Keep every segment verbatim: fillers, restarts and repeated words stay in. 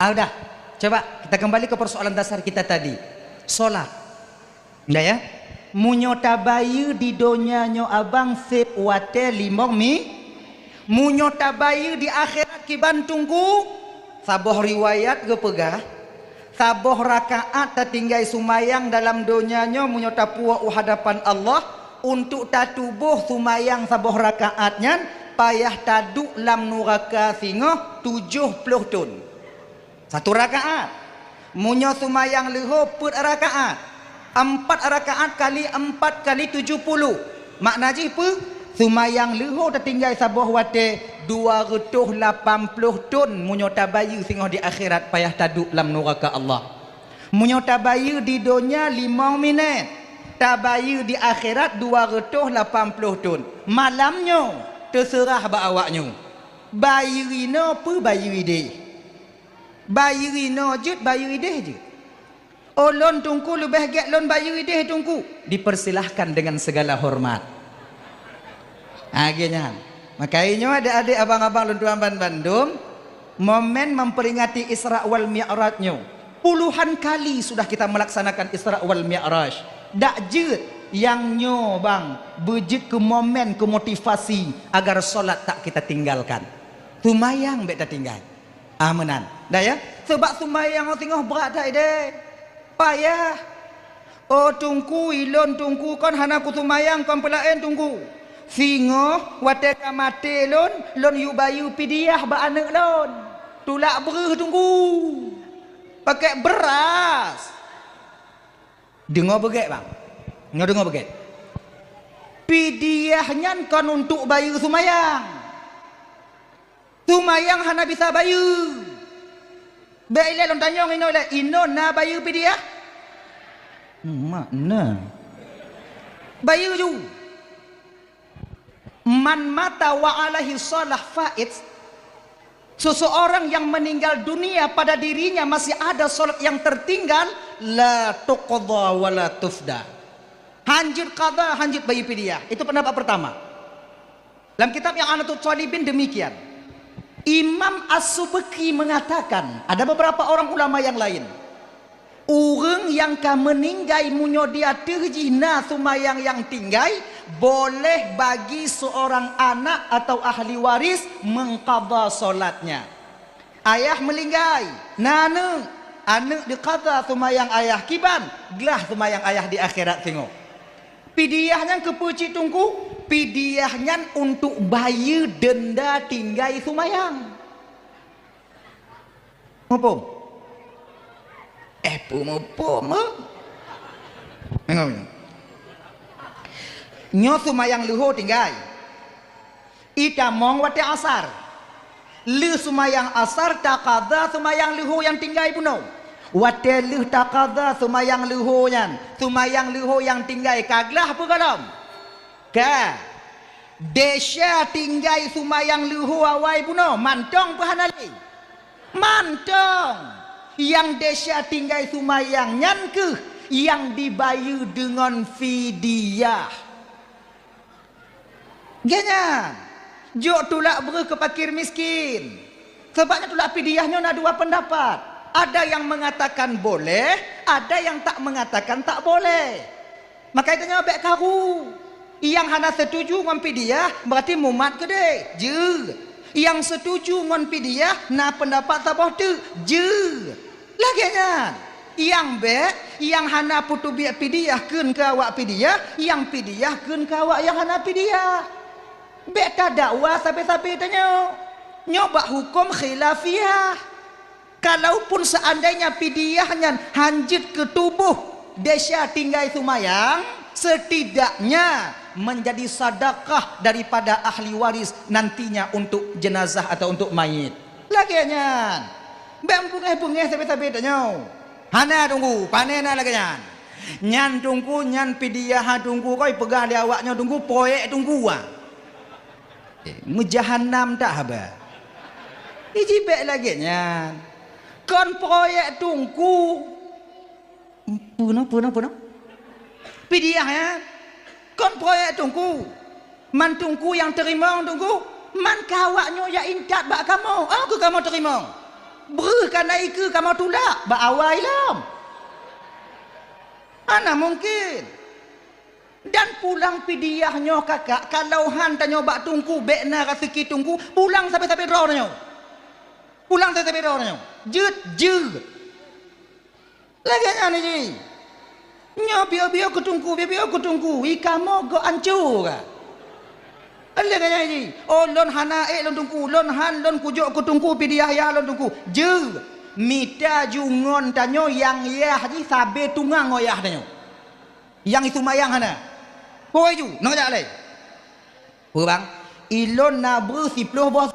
Ah, udah. Coba kita kembali ke persoalan dasar kita tadi. Solat. Dah ya? Meunyoe tabayeue di donya nyoe abang seb watée limong mi, meunyoe tabayeue di akhirat kiban Teungku, saboh riwayat geupeugah, saboh rakaat tatinggai sumayang dalam donya nyoe meunyoe tapuwoe u hadapan Allah, untuk tatuboh sumayang saboh rakaat nyan payah taduek lam nuraka singoh tujoh ploh thon. Satu rakaat. Meunyoe sumayang leuho peuet rakaat, empat rakaat kali empat kali tujoh puluh. Makna jih peue? Sumayang leuho tatinggai saboh watée dua reutôh lapan ploh thon meunyoe tabayeue singoh di akhirat payah taduek lam nuraka Allah. Meunyoe tabayeue di donya limong minét, tabayeue di akhirat dua reutôh lapan ploh thon. Malam nyoe teuseurah bak awaknyoe. Bayeue inoe peue bayeue ideh? Bayeue inoe jeuet, bayeue ideh jeuet. Oh, lôn Teungku leubeh gét lôn bayeue ideh Teungku. Dipersilahkan dengan segala hormat. Lagée nyan. Maka nyoe adék-adék, abang-abang lôn tuan ban bandum, momen memperingati Isra wal Mi'raj nyoe. Puluhan kali sudah kita melaksanakan Isra wal Mi'raj. Dak jeuet nyang nyoe bang beujeuet keu momen, keu motivasi agar solat tak kita tinggalkan. Sumayang bék tatinggai. Ah, meunan. Dah ya? Sebab sumayang singoh brat that ideh. Payah. Oh Teungku, ilôn Teungku kon hana kusumayang kon peulaén Teungku. Singoh watée ka maté lôn, lôn yue bayeue pidiah bak aneuëk lôn. Tulak breuh Teungku. Pakai beras. Deungoe beugét bang. Nyoe deungoe beugét. Pidiah nyan kon untuk bayeue sumayang. Sumayang hana bisa bayeue. Bék ilée lôn tanyong inoe ilée, inoe na bayeue pidiah? Mak na. Bayeue ju. Man mata wa alaihi shalah fait. Seseorang yang meninggal dunia pada dirinya masih ada salat yang tertinggal, la tuqda wa la tufda. Hanjeuet qada, hanjeuet bayeue pidiah. Itu pendapat pertama. Dalam kitab I'anatut Thalibin demikian. Imam As-Subki mengatakan, ada beberapa orang ulama yang lain. Ureuëng nyang ka meuninggai meunyoe di ateueh jih na sumayang nyang tinggai, boleh bagi seorang anak atau ahli waris mengqadha salatnya. Ayah meuninggai, na aneuëk, aneuëk diqadha sumayang ayah kiban, glah sumayang ayah di akhirat singoh. Pidiah nyan keupeue cit Teungku? Pidiah nyan untuk bayeue denda tinggai sumayang. Muphom? Eh, peue muphom, eh? Nyoe sumayang leuho tinggai. Itamong watée asar. Lheueh sumayang asar taqadha sumayang leuho nyang tinggai bunoe. Watée lheueh taqadha sumayang leuho nyan, sumayang leuho nyang tinggai ka glah peue gohlom? Ka. Desya tinggai sumayang leuho awai bunoe, mantong peue hana lé? Mantong. Nyang desya tinggai sumayang nyan kheueh nyang dibayeue deungon fidyah. Gét nyan, jok tulak breuh keu fakir miskin. Sabab nyan tulak fidyah nyoe na dua pendapat. Ada yang mengatakan boleh, ada yang tak mengatakan tak boleh. Maka itu nyoe bék karu. Nyang hana setuju ngon fidyah, berarti mumat keudeh. Jeuet. Nyang setuju ngon fidyah, na pendapat saboh teuk. Jeuet. Lagée nyan, nyang bék, nyang hana peutubiet fidyah kheun keu awak fidyah, nyang fidyah kheun keu awak nyang hana fidyah. Bék tadakwa sabe-sabe tanyoe. Nyoe bak huköm khilafiyah. Kalaupun seandainya fidyah nyan hanjeuet keu tuboh desya tinggai sumayang, setidaknya menjadi sedekah daripada ahli waris nantinya untuk jenazah atau untuk mayit. Lagée nyan. Bék beungéh-beungéh sabe-sabe tanyoe. Hana Teungku, pane na lagée nyan. Nyan Teungku, nyan fidyah Teungku, kon peugah lé awak nyoe Teungku, proyek Teungku ah. Eh, meujahanam that haba. Iji bék lagée nyan. Kon proyek Teungku. Puna, puna, puna. Fidyah nyan. Kon proyek Teungku. Man Teungku nyang teurimong Teungku. Man keu awak nyoe jak intat bak kamoe. Oh, keu kamoe teurimong. Breuh ka na ikeue kamoe tulak bak awai lom. Hana mungken. Dan pulang pidiah nyoe kakak, kalau han tanyoe bak teungku, bék na raseuki teungku, pulang sabe-sabe droe tanyoe. Pulang sabe-sabe droe tanyoe. Jeuet, jeuet. Lagée nyan jih. Nyoe piôh-piôh keu teungku, piôh-piôh keu teungku, i kamoe gok ancô ka. Lagée nyan jih. Oh, lôn hana ék lôn teungku, lôn han lôn kujok keu teungku pidiah yah lôn teungku. Jeuet. Mita ju ngon tanyoe nyang yah jih sabe tungang ngon yah tanyoe. Nyang iseumayang hana. Hôi ju, nang jak lé. Peue bang? Ilôn na breuh siploh boh.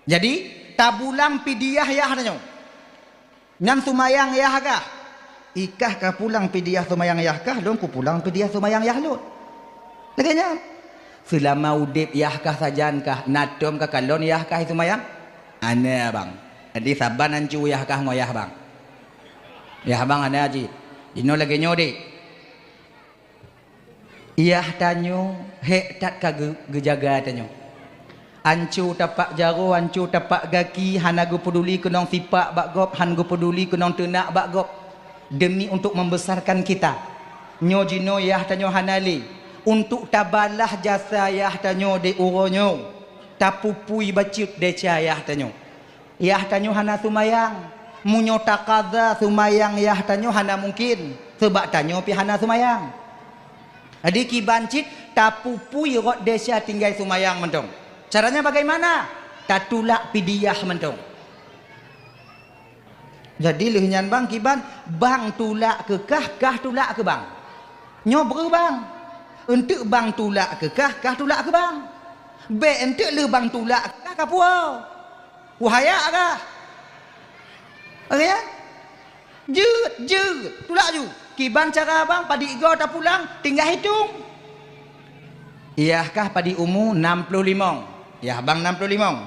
Jadi, tabulang pidiah yah tanyoe. Nyan seumayang yah kah? Ikah ka pulang pidiah seumayang yah kah, lôn kupulang pidiah seumayang yah lôn. Lagée nyan. Seulama udeb yah kah sajan kah, na tom ka kalon yah kah seumayang? Hana, bang. Jadi, saban ancô yah kah ngon yah bang. Yah bang hana jih. Jinoe lagée nyoe deh. Yah tanyoe hék that ka geu-, geujaga tanyoe. Ancô tapak jaroe, ancô tapak gaki, hana geupeuduli keunong sipak bak gob, han geupeuduli keunong teunak bak gob, demi untuk membesarkan kita. Nyoe jinoe yah tanyoe hana lé. Untuk tabalah jasa yah tanyoe di uroe nyoe, tapupui bacut desya yah tanyoe. Yah tanyoe hana seumayang. Meunyoe takaza seumayang yah tanyoe hana mungken, sabab tanyoe pih hana seumayang. Jadi kiban cit tapupui rot desya tinggai seumayang mantong. Caranya bagaimana? Tatulak pidiah mantong. Jadi lheueh nyan bang kiban, bang tulak keu kah, kah tulak keu bang. Nyoe breuh bang. Eunteuk bang tulak keu kah, kah tulak keu bang. Bék eunteuk lheueh bang tulak keu kah ka puwoe. Wahai agah. Oke ya? Jeuet, jeuet. Tulak ju. Kiban cara bang, padit goe tapulang, tinggai hitong. Yah kah padit umu nam ploh limong. Yah bang nam ploh limong.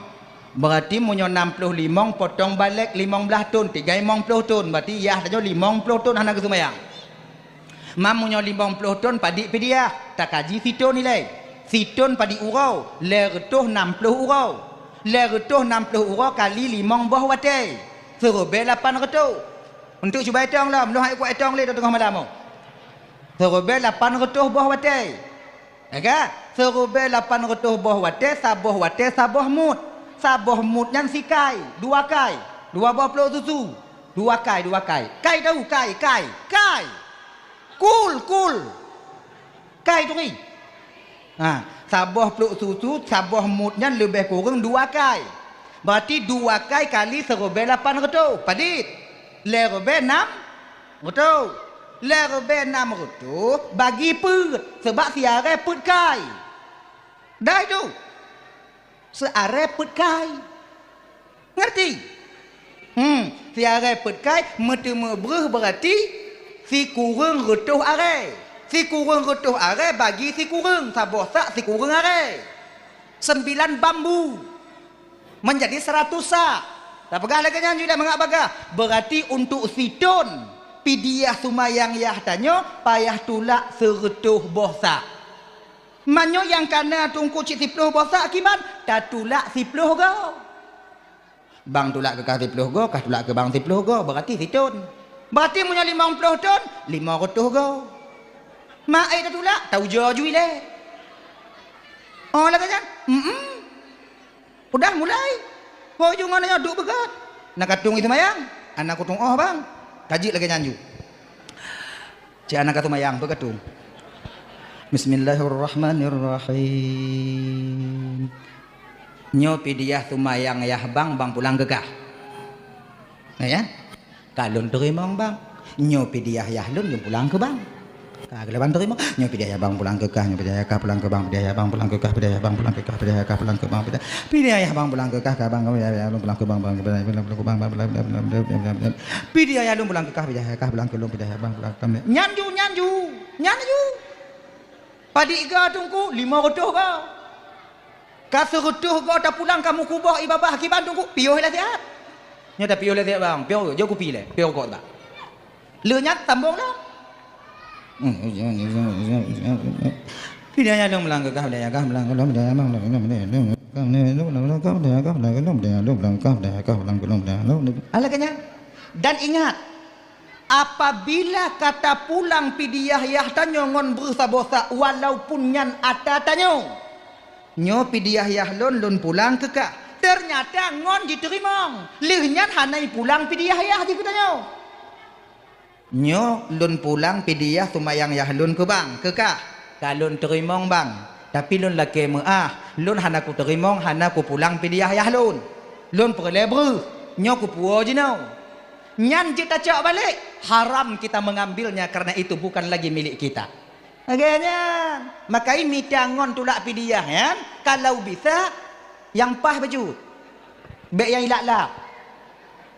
Berarti meunyoe nam ploh limong potong balek limong blaih thon, tinggai limong ploh thon. Berarti yah tanyoe limong ploh thon hana geuseumayang. Mam meunyoe limong ploh thon padit pidiah, takaji sithon ilée. Sithon padit uroe, lhée reutôh nam ploh uroe. Lhée reutôh nam ploh uroe kali limong boh watée, siribée lapan reutôh. Untuk cuba itong lom, lôn hana kuat itong lé teungoh malam nyoe. Siribée lapan reutôh boh watée. Ya kan? Siribée lapan reutôh boh watée, saboh watée saboh mut. Saboh mut nyan sikai, dua kai, dua boh plôk susu. Dua kai, dua kai. Kai tahu, kai, kai, kai. Kul, kul. Kai turi. Ha, saboh plôk susu, saboh mut nyan leubeh kureueng dua kai. Berarti dua kai kali siribée lapan reutôh. Padit? Lhée ribée nam reutôh. Lhée ribée nam reutôh bagi peuet, sabab siarée peuet kai. Dai tu. Siarée peuet kai. Ngerti? Hmm, siarée peuet kai meuteumé breuh berarti sikureueng reutôh arée. Sikureueng reutôh arée bagi sikureueng, saboh sak sikureueng arée. Sembilan bambu. Menjadi seratus sak. Tapeugah lagée nyan ju dak mangat bagah. Berarti untuk sithon pidiah seumayang yah tanyoe payah tulak seureutôh boh sak. Meunyoe nyang ka na teungku cit siploh boh sak kiban, tatulak siploh goe. Bang tulak keu kah siploh goe, kah tulak keu bang siploh goe, berarti sithon. Berarti meunyoe limong ploh thon, limong reutôh goe. Mak ai tatulak, taujoe ju ilée. Oh, lagée nyan? Mm-mm. Udah mulai. Ho ju ngon nyoe duek beugöt. Na katong i seumayang. Ana kutong oh bang. Tajik lagée nyan ju. Cik ana ka seumayang, peu katong. Bismillahirrahmanirrahim. Nyoe pidiah seumayang yah bang, bang pulang keu kah. Ya? Ka lôn teurimong bang. Nyoe pidiah yah lôn, lôn pulang keu bang. Ka geuleubang teurimong. Nyoe pidiah yah bang pulang keu kah, nyoe pidiah yah kah pulang keu bang, pidiah yah bang pulang keu kah, pidiah yah bang pulang keu kah, pidiah yah kah pulang keu bang, pidiah. Pidiah yah bang pulang keu kah, ka bang, pidiah yah lôn pulang keu bang, bang, pidiah yah lôn pulang keu bang, bang, pidiah yah lôn pulang keu kah, pidiah yah kah pulang keu lôn, pidiah yah bang pulang keu kah. Nyan ju, nyan ju, nyan ju. Padit goe teungku, limong reutôh goe. Ka seureutôh goe tapulang ka meukuboh i babah kiban teungku, piôh lé siat. Nyoe tapiôh lé siat bang, piôh jok kupi lé, piôh rukok bang. Lheueh nyan sambong lah. Pidiah yah lôn pulang keu kah, pidiah yah kah pulang keu lôn, pidiah yah bang pulang keu lôn, pidiah yah bang pulang keu lôn. Alah kan nyan. Dan ingat, apabila ka tapulang pidiah yah tanyoe ngon breuh saboh sa, walaupun nyan ata tanyoe, nyoe pidiah yah lôn, lôn pulang keu kah. Teunyata ngon jiteurimong, lheueh nyan hana ipulang pidiah yah jih keu tanyoe. Nyoe lôn pulang pidiah seumayang yah lôn keu bang, keu kah. Ka lôn teurimong bang, tapi lôn lakée meuáh, lôn hana kuteurimong, hana kupulang pidiah yah lôn. Lôn peureulée breuh, nyoe kupuwoe jinoe. Nyan jeuet tacok balek, haram kita mengambilnya karena itu bukan lagi milik kita. Lagée nyan, makai mita ngon tulak pidiah nyan, kalau bisa, nyang paih bacut. Bék nyang ilak-lak.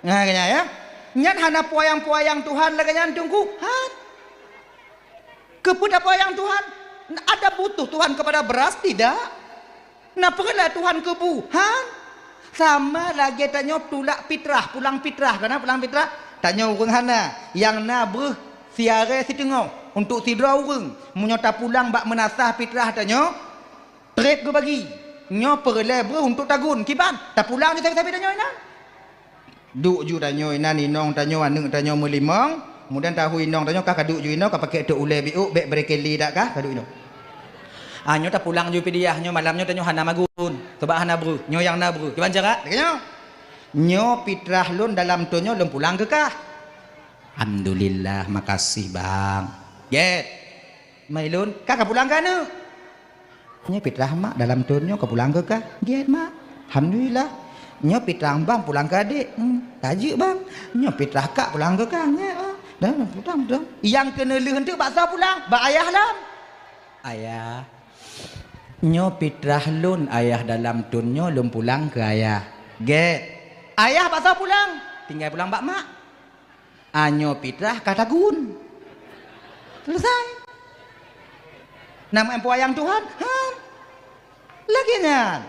Nah, keunya, ya. Nyan hana peuyang-peuyang Tuhan lagée nyan, Teungku. Han. Keupeue tapeuyang Tuhan? Ada butuh Tuhan kepada beras? Tidak. Na peureulée Tuhan keu bu? Han. Sama lagée tanyoe tulak pitrah, pulang pitrah. Kana pulang pitrah? Tanyoe ureuëng hana. Nyang na breuh siarée siteungoh untuk sidroe ureuëng. Meunyoe tapulang bak meunasah pitrah tanyoe, treb geubagi. Nyoe peureulée breuh untuk tagun. Kiban, tapulang ju sabe-sabe tanyoe inan. Duek ju tanyoe inan, inong tanyoe, aneuëk tanyoe meulimong. Kemudian tahu inong tanyoe kah kaduek ju inoe, kapakée tôk ulée biôk, bék brekeli dak kah kaduek inoe. Ah, nyoe tapulang ju pidiah, nyoe malam nyoe tanyoe hana magun. Sabab hana breuh, nyoe nyang na breuh. Kiban cara? Lagée nyoe. Nyoe pitrah lôn dalam thon nyoe lôn pulang keu kah. Alhamdulillah, makasih bang. Gét. Mai lôn, ka kapulang keu aneuëk. Nyoe pitrah mak dalam thon nyoe kapulang keu kah. Gét mak. Alhamdulillah. Nyoe pitrah bang pulang keu adék. Hmm, tajeuek bang. Nyoe pitrah kak pulang keu kah. Gét bang. Dah, dah, pulang, pulang. Nyang keuneulheueh eunteuk bak soe pulang? Bak ayah lom. Ayah. Nyoe pitrah lôn ayah dalam thon nyoe lôn pulang keu ayah. Gét. Ayah bak soe pulang? Tinggai pulang bak mak. Anyoe pitrah ka tagun. Selesai. Nama empu ayang Tuhan? Ha? Lagée nyan.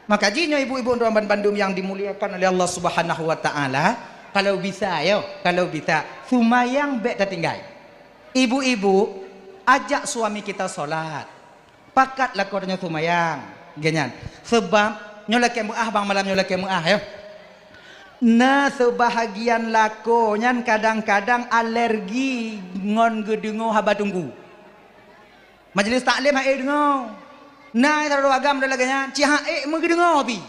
Maka jih nyoe ibu-ibu dan bandum yang dimuliakan oleh Allah Subhanahu wa taala, kalau bisa yo, kalau bisa, sumayang bék tatinggai. Ibu-ibu, ajak suami kita salat. Pakat lakoe tanyoe sumayang, geuhnyan. Seubab nyoe lakée meuáh bang, malam nyoe lakée meuáh yo. Na seubahagian lakoe nyan kadang-kadang alergi ngon geudeungoe haba teungku. Majelis taklim hana ék deungoe. Na sidroe agam lagée nyan, cit hana ék meugeudeungoe pih.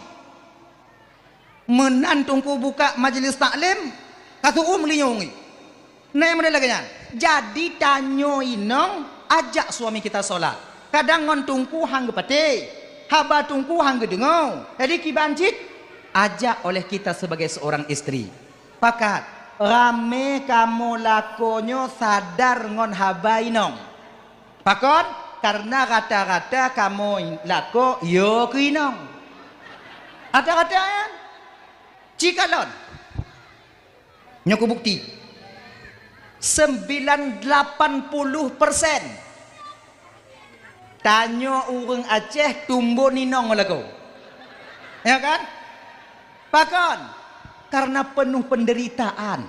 Meunan teungku buka majelis taklim, ka su'um linyueng. Nah, model lagée nyan. Jadi tanyoe inong ajak suami kita salat. Kadang ngon teungku hana geupatéh, haba teungku hana geudeungoe. Jadi kiban cit ajak oleh kita sebagai seorang istri. Pakat, ramé kamoe lakoe nyoe sadar ngon haba inong. Pakon? Karena rata-rata kamoe lakoe yo keu inong. Rata-rata nyan. Cikalon. Nyoe kubukti. Sembilan lapan puluh persen tanyoe ureuëng Aceh tumbon inong lakoe. Ya kan? Pakon? Karena penuh penderitaan.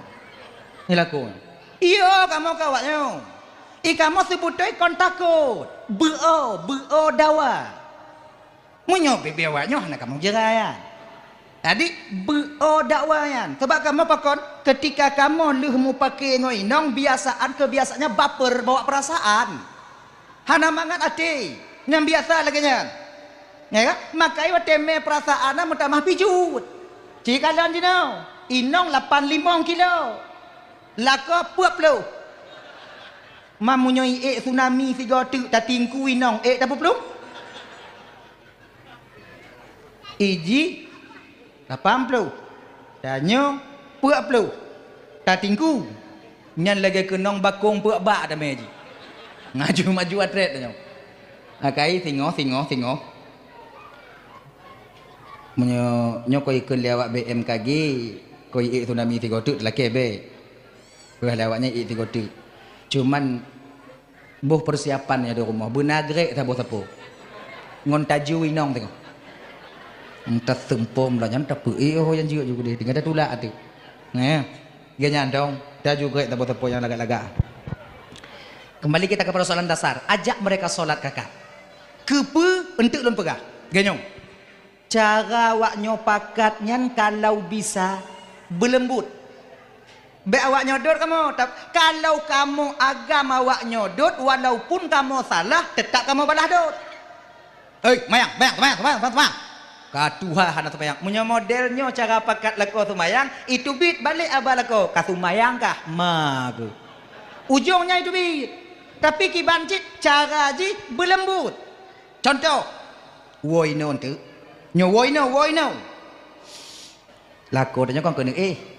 Nyoe lakoe. Iyo, kamoe keu awak nyoe. I kamoe seubeutoi kon takot. Beu-o, beu-o dawa. Meunyoe bibie awak nyoe hana kamoe jeurai nyan. Jadi, beu-o dawa nyan. Sebab kamoe pakon, ketika kamoe lheueh mupake ngon inong, biasaan keubiasaannya baper, bawa perasaan. Hana mangat até. Nyang biasa lagée nyan. Ya kan? Makai watée mé perasaan na meutamah pijuet. Cikalon jinoe, inong lapan limong kilo. Lakoe peuet ploh. Mam meunyoe iék tsunami sigoe teuk tatingku inong ék tapeuplong. Iji lapan ploh. Tanyoe peuet ploh. Tatingku. Nyan lagée keunong bakong peuet bak tamé jih. Ngaju maju atret tanyoe. Akai singoh, singoh, singoh. Meunyoe nyoe koi ikheun lé awak B M K G, koi ék tsunami sigoe teuk lakée bék. Wah, lé awak nyan ék sigoe teuk. Cuman boh persiapan nyang di rumoh, beuna grek saboh sapo. Ngon taju inong teungoh. Entah seumpom lah nyan tapeu éh oh nyang jeuet ju keudeh, tinggai tatulak até. Nah, geuhnyan dong, taju grek saboh sapo nyang lagak-lagak. Kembali kita ke persoalan dasar, ajak mereka sholat kakak. Keupeue enteuk lôn peugah? Geuhnyoe. Cara awaknyoe pakat nyan kalau bisa beuleumbut. Bék awaknyoe dot kamoe, tap-, kalau kamoe agam awaknyoe dot, walaupun kamoe salah, teutap kamoe balah dot. "Hei, seumayang, seumayang, seumayang, seumayang, seumayang, seumayang!" Ka tuha hana seumayang. Meunyoe model nyoe cara pakat lakoe seumayang, iteubiet balek aba lakoe, "Ka seumayang kah?" Ma geuh. Ujong nyan iteubiet. Tapi kiban cit cara jih beuleumbut. Contoh, woe inoe eunteuk. Nyoe woe inoe, woe inoe. Lakoe tanyoe kon keuneuk éh.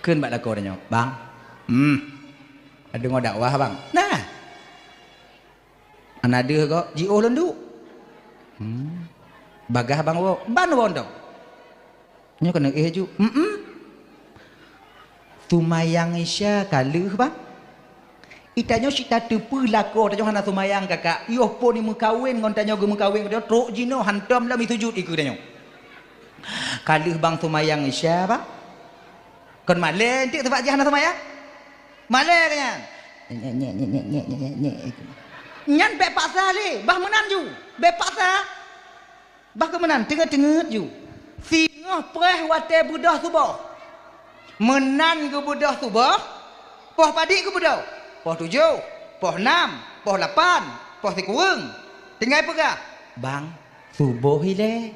Kheun bak lakoe tanyoe, "Bang, hmm, ka deungoe dakwah, Bang?" "Nah." "Hana deuh goe, jiôh lôn duek." "Hmm. Bagaih Bang woe." "Ban woe dong." "Nyoe keuneuk éh ju." "Mm-mm. Seumayang Isya ka lheueh, Bang." Itanyoe cit tateupeue lakoe tanyoe hana seumayang, kakak. Yoh phon meukawen ngon tanyoe, geumeukawen ngon tanyoe, trok jinoe hantom lom isujut ikeue tanyoe. "Ka lheueh Bang seumayang Isya, Bang." Kon malée eunteuk sabab jih hana seumayang? Malée keu nyan. Nyan bék paksa lé, bah meunan ju. Bék paksa. Bah keu meunan, teungeut-teungeut ju. Singoh preh watée beudôh suboh. Meunan geubeudôh suboh, poh padit geubeudôh? Poh tujoh, poh nam, poh lapan, poh sikureueng. Tinggai peugah, "Bang, suboh ilée."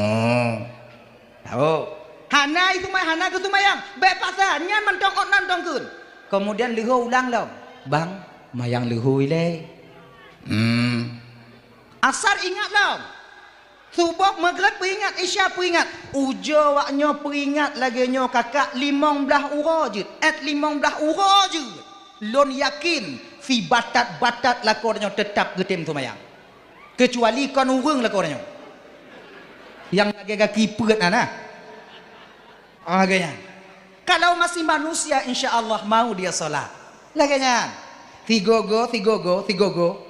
Oh. Tahu. Hana iseumayang, hana geuseumayang. Bék paksa, nyan mantong ôt nan tong kheun. Keumudian leuhô ulang lom. "Bang, seumayang leuhô ilée." Hmm. Asar ingat lom. Suboh, Maghrib peuingat, Isya peuingat. Ujoe awaknyoe peuingat lagée nyoe, kakak, limong blaih uroe jeuet. Ét limong blaih uroe jeuet. Lôn yakin, sibatat-batat lakoe tanyoe teutap geutem seumayang. Keucuali kon ureuëng lakoe tanyoe. Nyang lagée gaki peuet na, na. Ah, lagée nyan. Kalau masih manusia, insya Allah mau dia sholat. Lagée nyan. Sigogo, sigogo, sigogo.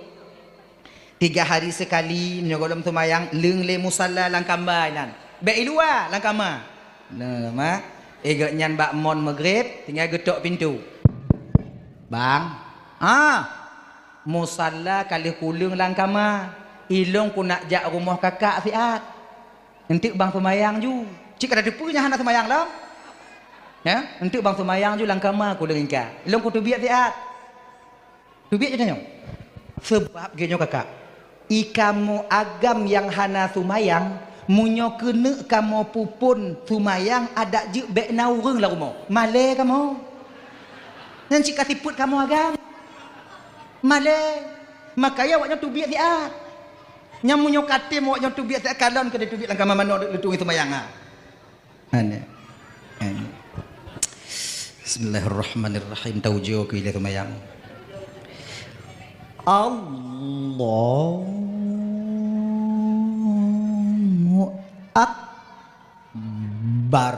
Tiga hari sekali, meunyoe gohlom seumayang, leueng lé musalla lam kama inan. Bék i luwa, lam kama. Nah, ma. Eh, gobnyan bak mon Maghrib, tinggai geutok pintoe. "Bang, ah, musalla ka lheueh kuleueng lam kama. Ilong ku nak jak rumoh kakak siat. Enteuk bang seumayang ju." Cit ka tateupeue nyan hana seumayang lom. Ya, enteuk bang seumayang ju lam kama kuleueng ingka. Ilong ku teubiet siat. Teubiet ju tanyoe. Seubab geuh nyoe kakak. I kamoe agam nyang hana seumayang, meunyoe keuneuk kamoe peuphon seumayang adak jeuet bék na ureuëng lam rumoh. Malée kamoe. Nyan cit ka sifeuet kamoe agam. Malée. Makajih awaknyoe teubiet siat. Nyan meunyoe katem awaknyoe teubiet siat, kalon keu teubiet lam kama manoe leutueng seumayang, ha. Aneh. Aneh. Bismillahirrahmanirrahim. Taujoe keu ilée seumayang. Allahu Akbar.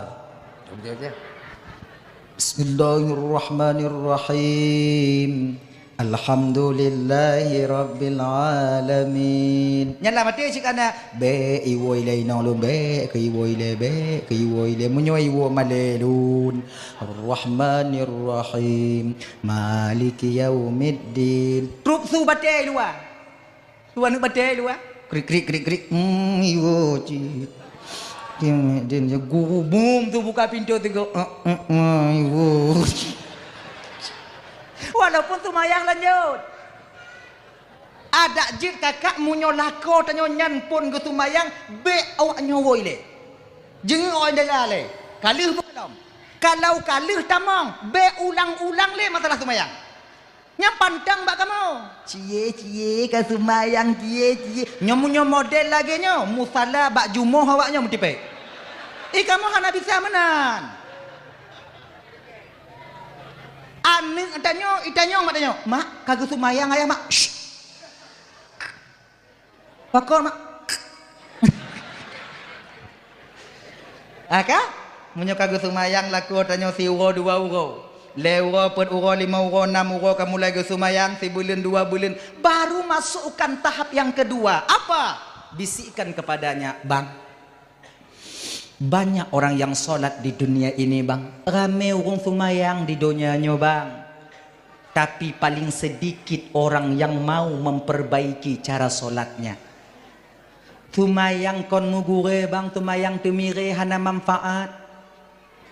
Bismillahirrahmanirrahim. Alhamdulillahi rabbil alamin. Nyan lah maté cit kana. Bék iwoe ilée inong lôn, bék keu iwoe ilée, bék keu iwoe ilée. Meunyoe iwoe malée lôn. Ar-Rahmanir Rahim. Maliki yaumiddin. Trup su batée luwa. Luwa neuk batée luwa. Krik, krik, krik, krik. Hmm, iwoe cit. Dia, dia, dia gurubum tu buka pintu tu. Eh, eh, eh, iwoe. Walaupun seumayang lanjut. Adak jeuet kakak meunyoe lakoe tanyoe nyan phon geuseumayang, bék awaknyoe woe ilée. Jeungeuk awaknyoe dala lé. Ka lheueh beukalon. Kalau ka lheueh tamong, bék ulang-ulang lé masalah seumayang. Nyan pantang bak kamoe. Cie, cie, ka seumayang, cie, cie. Nyoe meunyoe model lagée nyoe, musala bak jumoh awaknyoe meutipék. I kamoe hana bisa meunan. Aneuëk tanyoe, itanyong mak tanyoe, "Mak, ka geuseumayang ayah, Mak?" Shh. Pakon, Mak? Ah, ka? Meunyoe ka geuseumayang lakoe tanyoe siuroe dua uroe. Lhée uroe, peuet uroe, limong uroe, nam uroe ka mulai geuseumayang, sibuleuen dua buleuen, baru masukkan tahap yang kedua. Apa? Bisikkan kepadanya, "Bang, banyak orang yang sholat di dunia ini, Bang. Ramé ureuëng seumayang di donya nyoe, Bang. Tapi paling sedikit orang yang mau memperbaiki cara sholatnya. Seumayang kon meugurée bang, seumayang teumirée hana manfaat.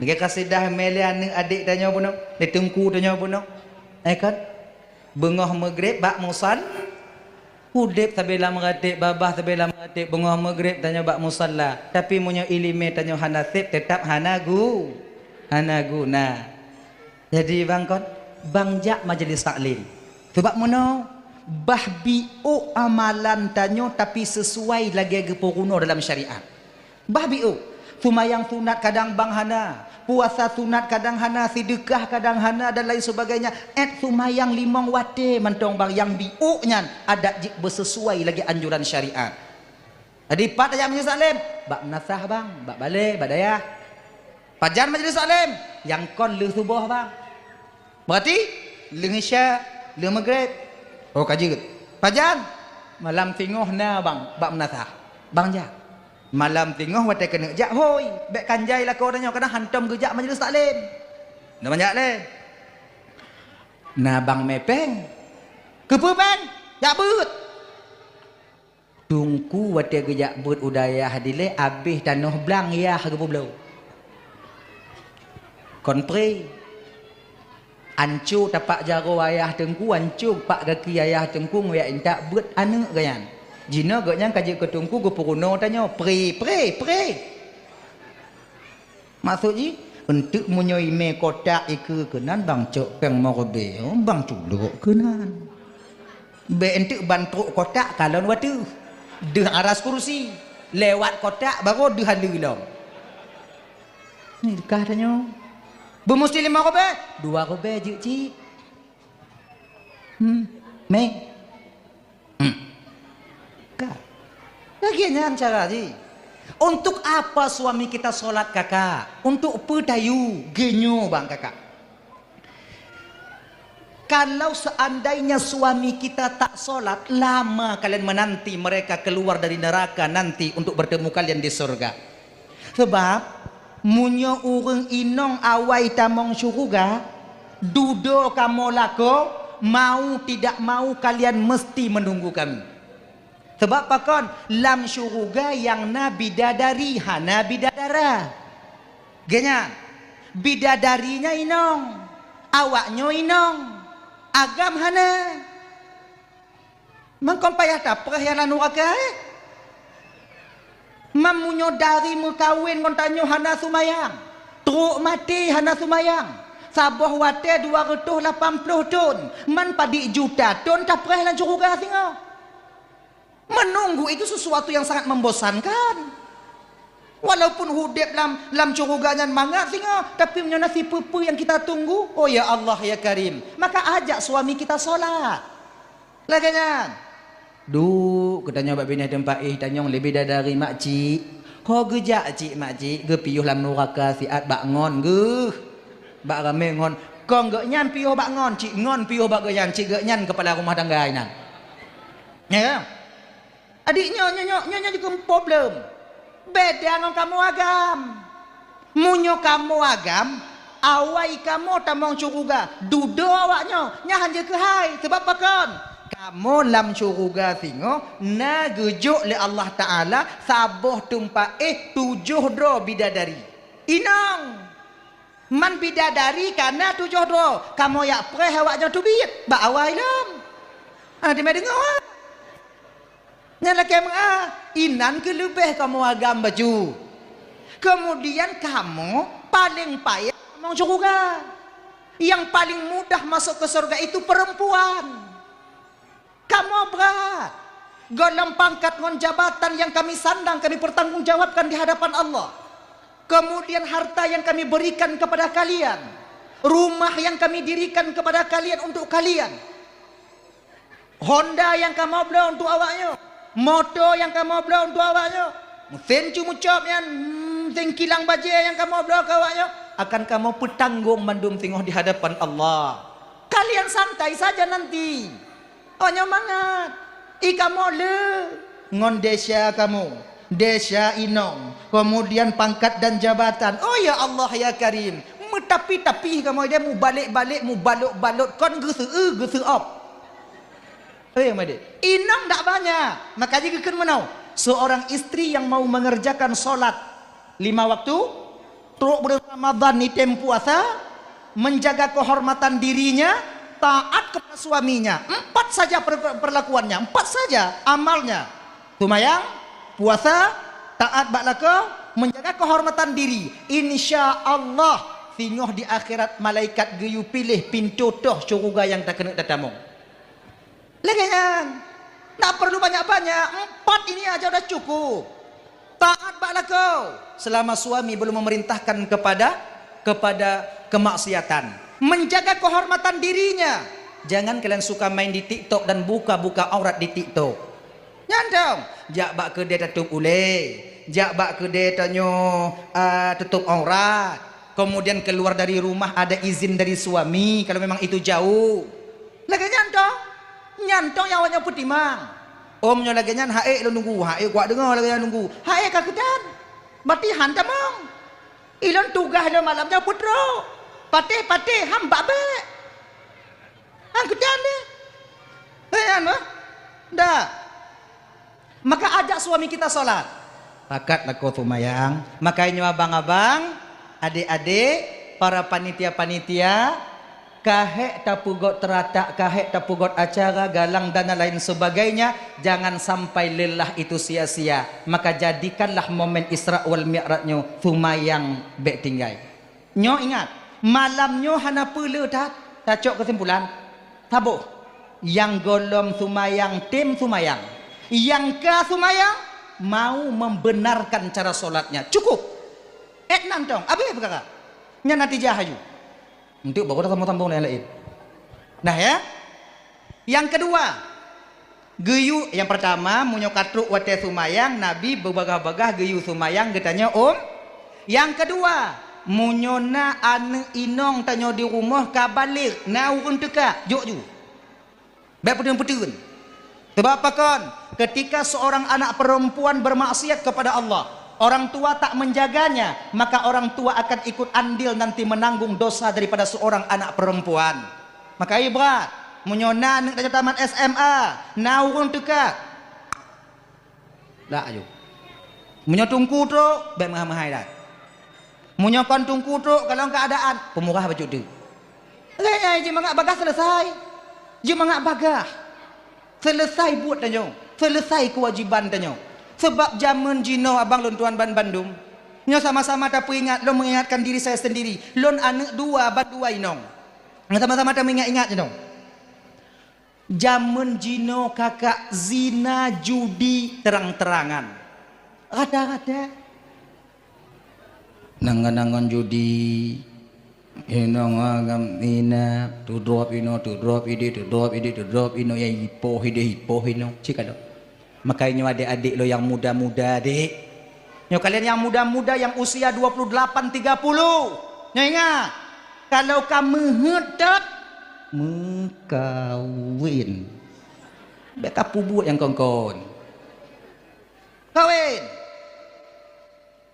Lagée kasidah mé lé aneuëk adék tanyoe bunoe, lé teungku tanyoe bunoe. Eh kan? Beungoh meugreb bak musal-, udeb sabé lam ratéb, babah sabé lam ratéb, beungoh meugreb tanyoe bak musalla. Tapi meunyoe iéleumé tanyoe hana sép, teutab hana gu-, hana guna. Jadi bang kon, bang jak majlis taklim. Sebab meunoe, bah biôk amalan tanyoe tapi sesuai lagée geupeurunoe dalam syariat. Bah biôk, seumayang sunat kadang bang hana, puasa sunat kadang hana, sideukah kadang hana dan lain sebagainya. Ét seumayang limong watée mantong bang, nyang biôk nyan adat jih beusesuai lagée anjuran syariat. Jadi pat tajak majlis taklim, bak meunasah bang, bak balée, bak dayah. Pajan majlis taklim, nyang kon lheueh suboh bang. Berarti lheueh isya, lheueh meugreb. Oh ka jeuet. Pajan? Malam singoh na bang, bak meunasah. Bang jak. Malam singoh watée keuneuk jak hôi, bék kan jai lakoe tanyoe kadang hantom geujak majlis taklim. Na bang jak lé. Na bang mé péng. Keupeue péng? Jak beuet. Teungku watée geujak beuet u dayah dilée abéh tanoh blang yah geupeubloe. Kon pré. Anco tapak jaroe ayah teungku, anco pak gaki ayah teungku, ngon jak intat beuet aneuëk geuh nyan. Jinoe geuh nyan ka jeuet keu teungku geupeurunoe tanyoe. Pré, pré, pré. Maksud jih, eunteuk meunyoe imé kotak ikeue keunan bang cok péng meureubi, bang culok keunan. Bék eunteuk ban trok kotak kalon wateuh. Deuh aras kursi. Lewat kotak baru deuh aleue lom. Ni kah tanyoe. Beumusti lima rubée? Dua rubée jeuet cit. Hmm. Meng. Hmm. Ka. Lagée nyan cara jih. Untuk apa suami kita solat kakak? Untuk peue tayue geunyoe bang kakak? Kalau seandainya suami kita tak solat, lama kalian menanti mereka keluar dari neraka nanti untuk bertemu kalian di surga. Sebab meunyoe ureuëng inong awai tamong syeuruga, dudoe kamoe lakoe, mau tidak mau kalian mesti menunggu kami. Sebab pakon? Lam syeuruga nyang na bidadari, hana bidadara. Geuhnyan, bidadari nyan inong, awaknyoe inong, agam hana. Mangkon payah tapreh nyang lam nuraka, eh? Man meunyoe dari meukawen ngon tanyoe hana seumayang, trok maté hana seumayang, saboh watée dua reutôh lapan ploh thon, man padit juta thon tapreh lam syeuruga singoh. Menunggu itu sesuatu yang sangat membosankan. Walaupun udeb lam, lam syeuruga nyan mangat singoh, tapi meunyoe na sipeue-peue nyang kita tunggu, oh ya Allah, ya Karim, maka ajak suami kita solat. Lagée nyan. Duek, geutanyoe bak binéh teumpat éh tanyong leubeh dari makcik. Ho geujak cik makcik, geupiôh lam nuraka siat bak ngon geuh. Bak ramé ngon. Kong geuhnyan piôh bak ngon, cik ngon piôh bak geuhnyan, cik geuhnyan keupala rumah tangga inan. Ya. Adik nyoe, nyoe, nyoe, nyoe, nyoe jikheun problem. Beda ngon kamoe agam. Meunyoe kamoe agam, awai kamoe tamong syeuruga, dudoe awaknyoe, nyan han jeuet keuhai. Sabab pakon? Kamoe lam syeuruga singoh na geujok lé Allah Taala saboh teumpat éh tujoh droe bidadari. Inong! Man bidadari ka na tujoh droe, kamoe jak preh awaknyoe teubiet bak awai lom. Hana teuma deungoe. Nyan lakée meu'ah, inan keuh leubeh kamoe agam bacut. Keumudian kamoe paleng payah tamong syeuruga. Nyang paleng mudah masok keu syeuruga itu peurempuan. Kamoe brat. Golom pangkat ngon jabatan nyang kami sandang kami peurtanggongjawabkan di hadapan Allah. Keumudian harta nyang kami beurikan keupada kalian, rumah nyang kami dirikan keupada kalian untuk kalian. Honda nyang kamoe bloe untuk awaknyoe, moto nyang kamoe bloe untuk awaknyoe, meusén cu meucôb nyan, hmm, meusén kilang bajée nyang kamoe bloe keu awaknyoe, akan kamoe peutanggong mandum singoh di hadapan Allah. Kalian santai saja nanti. Oh nyoe mangat. I kamoe le ngon desya kamoe, desya inong, keumudian pangkat dan jabatan. Oh ya Allah ya Karim, meutapi-tapi kamoe deh, mubalek-balek, mubalot-balot, kon geuseu-eu, geuseu-op. Eh, made. Inong dak banyak, maka jih geukheun meunoe. Seorang istri yang mau mengerjakan salat lima waktu, trok bulan Ramadan ni tem puasa, menjaga kehormatan dirinya, taat kepada suaminya. Empat saja per-, perlakuannya, empat saja amalnya. Sumayang, puasa, taat bak lakoe, menjaga kehormatan diri. Insya Allah, singoh di akhirat malaikat geuyue piléh pintoe toh syeuruga nyang takeuneuk tatamong. Lagée nyan. Tak perlu banyak-banyak. Empat ini aja udah cukup. Taat bak lakoe selama suami belum memerintahkan kepada, kepada kemaksiatan. Menjaga kehormatan dirinya. Jangan kalian suka main di TikTok dan buka-buka aurat di TikTok. Nyan dong, jak bak keudè tatôp ulée, jak bak keudè tanyoe, a, tutôp aurat. Kemudian keluar dari rumah ada izin dari suami, kalau memang itu jauh. Lagée nyan dong. Nyan dong nyang awaknyoe peutimang. Om nyoe lagée nyan, haék lôn nunggu, haék kuat deungoe lagée nyan nunggu. Haék ka keutan. Berarti han tamong. Ilôn tugaih lôn malam nyoe peutrok. Patéh-patéh, han bak bék. Han keutan deh. Eh, han bah? Ndak. Maka ajak suami kita salat. Pakat lakoe sumayang. Maka nyoe abang-abang, adék-adék, para panitia-panitia, ka hék tapeugot teuratak, ka hék tapeugot acara, galang dan lain sebagainya, jangan sampai lelah itu sia-sia. Maka jadikanlah momen Isra wal Mi'raj nyoe sumayang bék tinggai. Nyoe ingat, malam nyoe hana peue le that, tacok keusimpulan. Saboh, nyang gohlom sumayang tem sumayang. Nyang ka sumayang mau membenarkan cara solatnya. Cukup. Ék nan tong, abéh peukara. Nyan natijah aju. Untuk baru dah sambung-sambung yang lain. Nah ya. Yang kedua, geuyue, yang pertama, meunyoe ka trok watée sumayang, Nabi beubagaih-bagaih geuyue sumayang geutanyoe, um. Yang kedua, meunyoe na aneuëk inong tanyoe di rumoh ka baligh, na ureuëng teuka, jok ju. Bék peuteun-peuteun. Sebab pakon? Ketika seorang anak perempuan bermaksiat kepada Allah, orang tua tak menjaganya, maka orang tua akan ikut andil nanti menanggung dosa daripada seorang anak perempuan. Maka ibrat, meunyoe na aneuëk tanyoe tamat S M A, na ureuëng teuka, dak aju. Meunyoe teungku trok, bék meuhai-meuhai dak. Meunyoe kon teungku trok, kalon keuadaan, peumurah bacut teuk. Lagée nyan jimangat bagaih selesai. Jimangat bagaih. Selesai buet tanyoe, selesai keuwajiban tanyoe. Sabab jamén jinoe abang lôn tuan ban bandum, nyoe sama-sama tapeuingat, lôn mengingatkan diri saya sendiri, lôn aneuëk dua ban dua inong. Nyoe sama-sama tameuingat-ingat jinoe. Jamén jinoe kakak zina judi terang-terangan. Rata-rata. Nangon-nangon judi, inong agam ina, tudrop inoe, tudrop ideh, tudrop ideh, tudrop inoe, ya ipoh ideh, ipoh inoe. Cit ka lom. Makajih nyoe adék-adék lôn nyang muda-muda, dek. Nyoe kalian nyang muda-muda, nyang usia dua puluh delapan, tiga puluh. Nyoe ingat, kalau ka meuheuet that, meukawen. Bék ka peubuet nyang kon-kon. Kawen.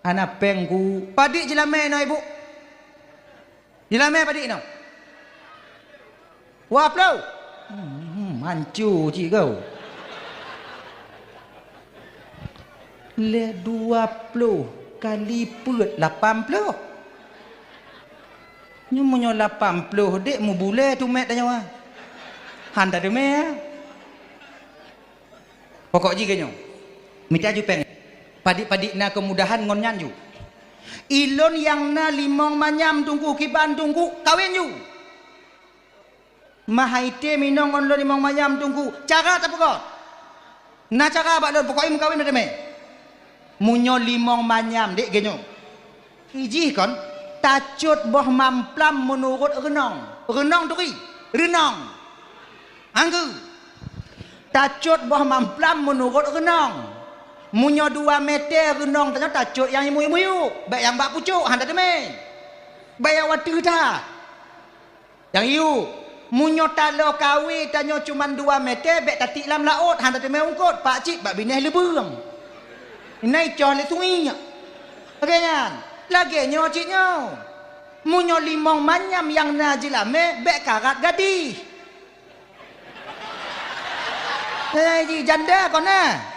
Hana péng ku. Padit jilamé inoe, Ibu? Jilamé padit inoe? Dua ploh. Hmm, manco cit kau. Lé dua ploh kali peuet lapan ploh. Nyoe meunyoe lapan ploh dek mubulée tumet tanyoe. Han tateumé. Pokok jih keu nyoe, mita ju péng. Padit-padit na keumudahan ngon nyan ju. Ilôn nyang na limong manyam teungku, kiban teungku, kawen ju. Mahai tem inong ngon lôn limong manyam teungku, cara tapeugot. Na cara bak lôn, pokok jih meukawen na teumé. Meunyoe limong manyam dek geuh nyoe. Ijih kon, tacot boh mamplam meunurot reunong. Reunong turi, reunong. Anggeue. Tacot boh mamplam meunurot reunong. Meunyoe dua meter reunong tanyoe tacot nyang imuyuek-muyuek, bék nyang bak pucok, han tateumé. Bék nyang wateueh that. Nyang yue, meunyoe taloe kawe tanyoe cuman dua meter, bék tatiek lam laôt, han tateumé ungkot, pakcit bak binéh leubeueng. Inan icoh lé sungiek. Lagée nyan, lagée nyoe cit nyoe. Meunyoe limong manyam nyang na jilamé, bék karat gadih. Eh, ji janda kon na.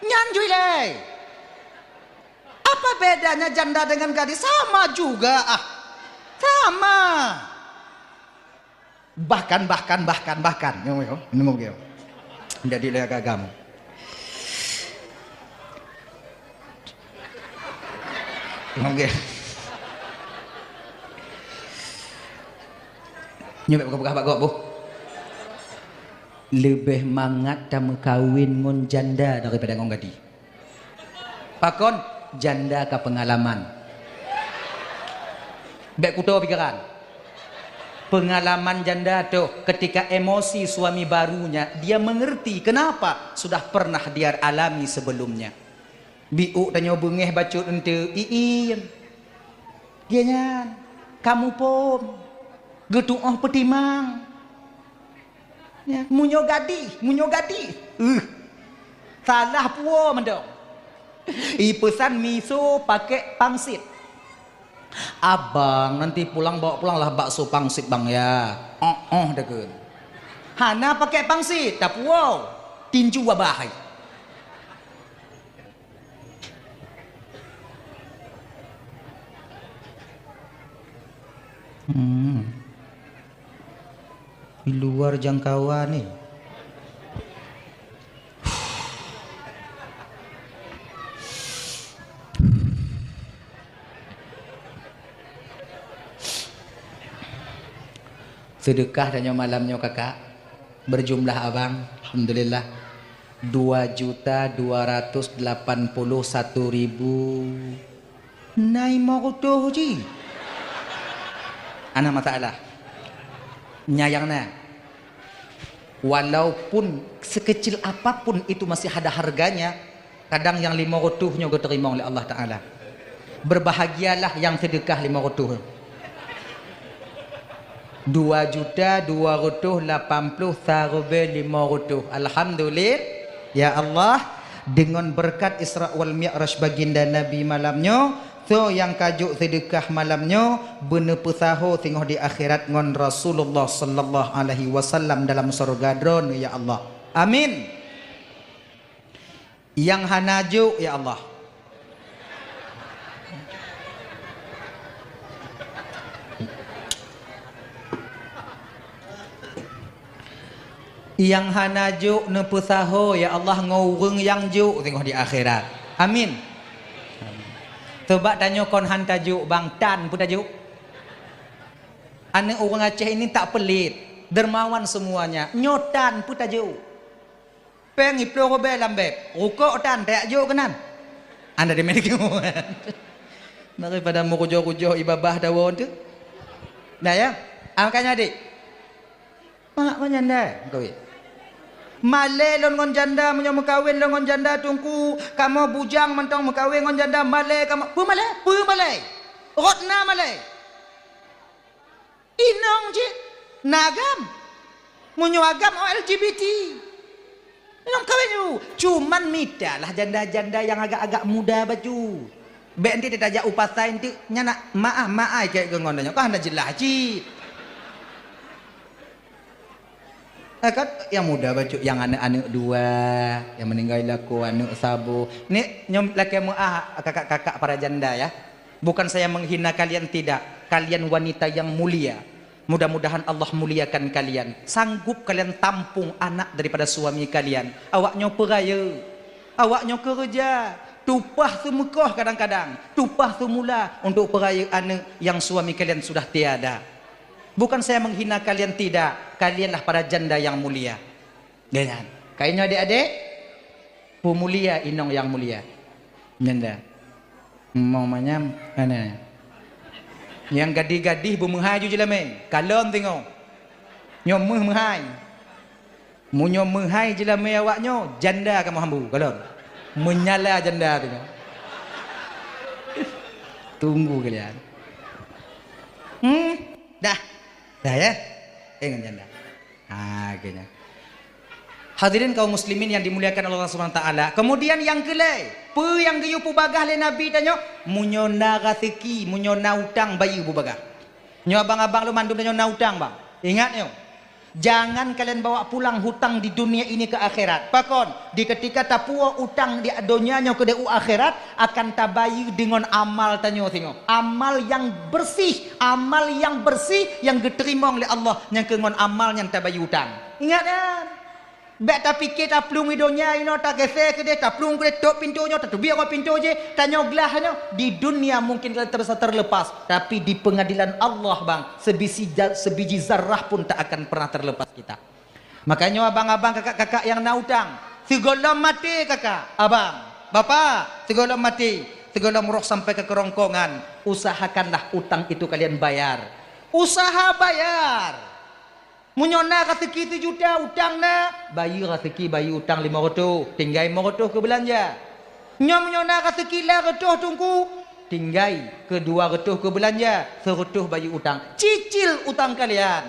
Nyan jui lé. Apa bedanya janda dengan gadis? Sama juga, ah. Sama. Bahkan, bahkan, bahkan, bahkan. Nyoe, nyoe, nyoe, nyoe. Jadi lé agam. Nyoe. Nyoe bèk peugah-peugah bak gob, boh. Leubeh mangat tameukawen ngon janda daripada ngon gadih. Pakon? Janda ka peungalaman. Bèk kuto pikiran. Peungalaman janda toh, ketika emosi suami barunya, dia mengerti kenapa sudah pernah dia alami sebelumnya. Biôk tanyoe beungéh bacut eunteuk, iin. Dia nyan, kamu pom. Geutuoh peutimang. Ya, meunyoe gadih, meunyoe gadih. Uh. Salah puwoe mantong. Ipeusan miso pakai pangsit. "Abang, nanti pulang bawa pulanglah bakso pangsit, Bang, ya." Oh, oh, dekeun. Hana pakai pangsit, tapuwoe. Tinju abah hai. Hmm. Di luar jangkauan ni. Seudeukah tanyoe malam nyoe, Kakak. Beujumlah abang, alhamdulillah, dua juta dua ratus delapan puluh satu ribu. Na limong reutôh jih. Hana masalah. Nyan nyang na. Walaupun sekecil apapun itu masih ada harganya, kadang nyang limong reutôh nyoe geuteurimong lé Allah Taala. Berbahagialah nyang seudeukah limong reutôh. Dua juta dua reutôh lapan ploh sareubèe limong reutôh. Alhamdulillah, ya Allah, deungon beureukat Isra wal Mi'raj baginda Nabi malam nyoe, soe nyang ka jok seudeukah malam nyoe, beuneupeusaho singoh di akhirat ngon Rasulullah sallallahu alaihi wasallam dalam syeuruga Droeneuh, ya Allah. Amin. Nyang hana jok, ya Allah. Nyang hana jok neupeusaho, ya Allah, ngon ureueng nyang jok singoh di akhirat. Amin. Amin. Sabab tanyoe kon han tajok, Bang, tan peue tajok? Aneuk ureueng Aceh ini tak pelit, dermawan semuanya. Nyoe tan peue tajok? Péng iploh rubèe lam bèb, rukok tan tajak jok keunan. Anda di Amerika. Daripada meurujoh-rujoh ié babah dawa tu. Nah ya, ah, makanya adik. Mak ngon janda meukawen. Malèe lôn ngon janda, meunyoe meukawen lôn ngon janda, Teungku, kamoe bujang mantong meukawen ngon janda, malèe kamoe. Peue malèe? Peue malèe? Rot na malèe. Inong cit na agam. Meunyoe agam, oh, L G B T. Lôn kawén ju. Cuman mitalah janda-janda nyang agak-agak muda bacut. Bèk nanti tajak u pasai nanti, nyan nak maah-maah keu ngon nyoe. Kan hana jeulaih cit. Eh, kan nyang muda bacut, nyang aneuk-aneuk dua, nyang meuninggai lakoe aneuk saboh. Ni nyoe lakèe meuah kakak-kakak para janda ya. Bukan saya menghina kalian, tidak. Kalian wanita yang mulia. Mudah-mudahan Allah muliakan kalian. Sanggup kalian tampung anak daripada suami kalian. Awak nyoe peurayeuk. Awak nyoe keureuja. Tupah seumeukoh kadang-kadang. Tupah seumula untuk peurayeuk aneuk nyang suami kalian sudah tiada. Bukan saya menghina kalian, tidak. Kalianlah para janda yang mulia. Dengan kainyoe adik-adik, peumulia inong nyang mulia. Nyanda. Mong manyam, ana. Nyang gadih-gadih beumeuhai ju jeulamé. Kalon teungoh. Nyoe meuh meuhai. Meunyoe meuhai jeulamé awak nyoe, janda kamoe hambu. Kalon. Menyala janda teungoh. Tunggu kalian. Hmm, dah. Dah ya. Eh, ngon janda. Ha, keunya. Hadirin kaum muslimin yang dimuliakan Allah Subhanahu wa taala. Kemudian nyang keulhèe, peue nyang geuyue peubagah lé Nabi tanyoe? Meunyoe na raseuki, meunyoe na utang, bayeue peubagah. Nyoe abang-abang lôn mandum tanyoe na utang, bang. Ingat nyoe. Jangan kalian bawa pulang hutang di dunia ini ke akhirat. Pakon? Di ketika tapuwoe utang di donya nyoe keudeh u akhirat, akan tabayeue deungon amal tanyoe singoh. Amal nyang bersih, amal nyang bersih nyang geuteurimong lé Allah, nyang keu ngon amal nyan tabayeue utang. Ingat nyan. Bék tapike taplueng i donya inoe, tagese keudeh, taplueng keudeh, tôp pintoe nyoe, tateubiet ngon pintoe jih, tanyoe glah nyoe. Di dunia mungkin kalian terasa terlepas, tapi di pengadilan Allah, bang, sebiji ja-, sebiji zarah pun tak akan pernah terlepas kita. Makanya abang-abang, kakak-kakak yang na utang, sigohlom maté kakak, abang, bapak, sigohlom maté, sigohlom roh sampai ke kerongkongan, usahakanlah utang itu kalian bayar. Usaha bayar. Meunyoe na raseuki sijuta utang na, bayeue raseuki, bayeue utang limong reutôh, tinggai limong reutôh keu beulanja. Nyoe meunyoe na raseuki lam reutôh teungku, tinggai keu dua reutôh keu beulanja, seureutôh bayeue utang. Cicil utang kalian.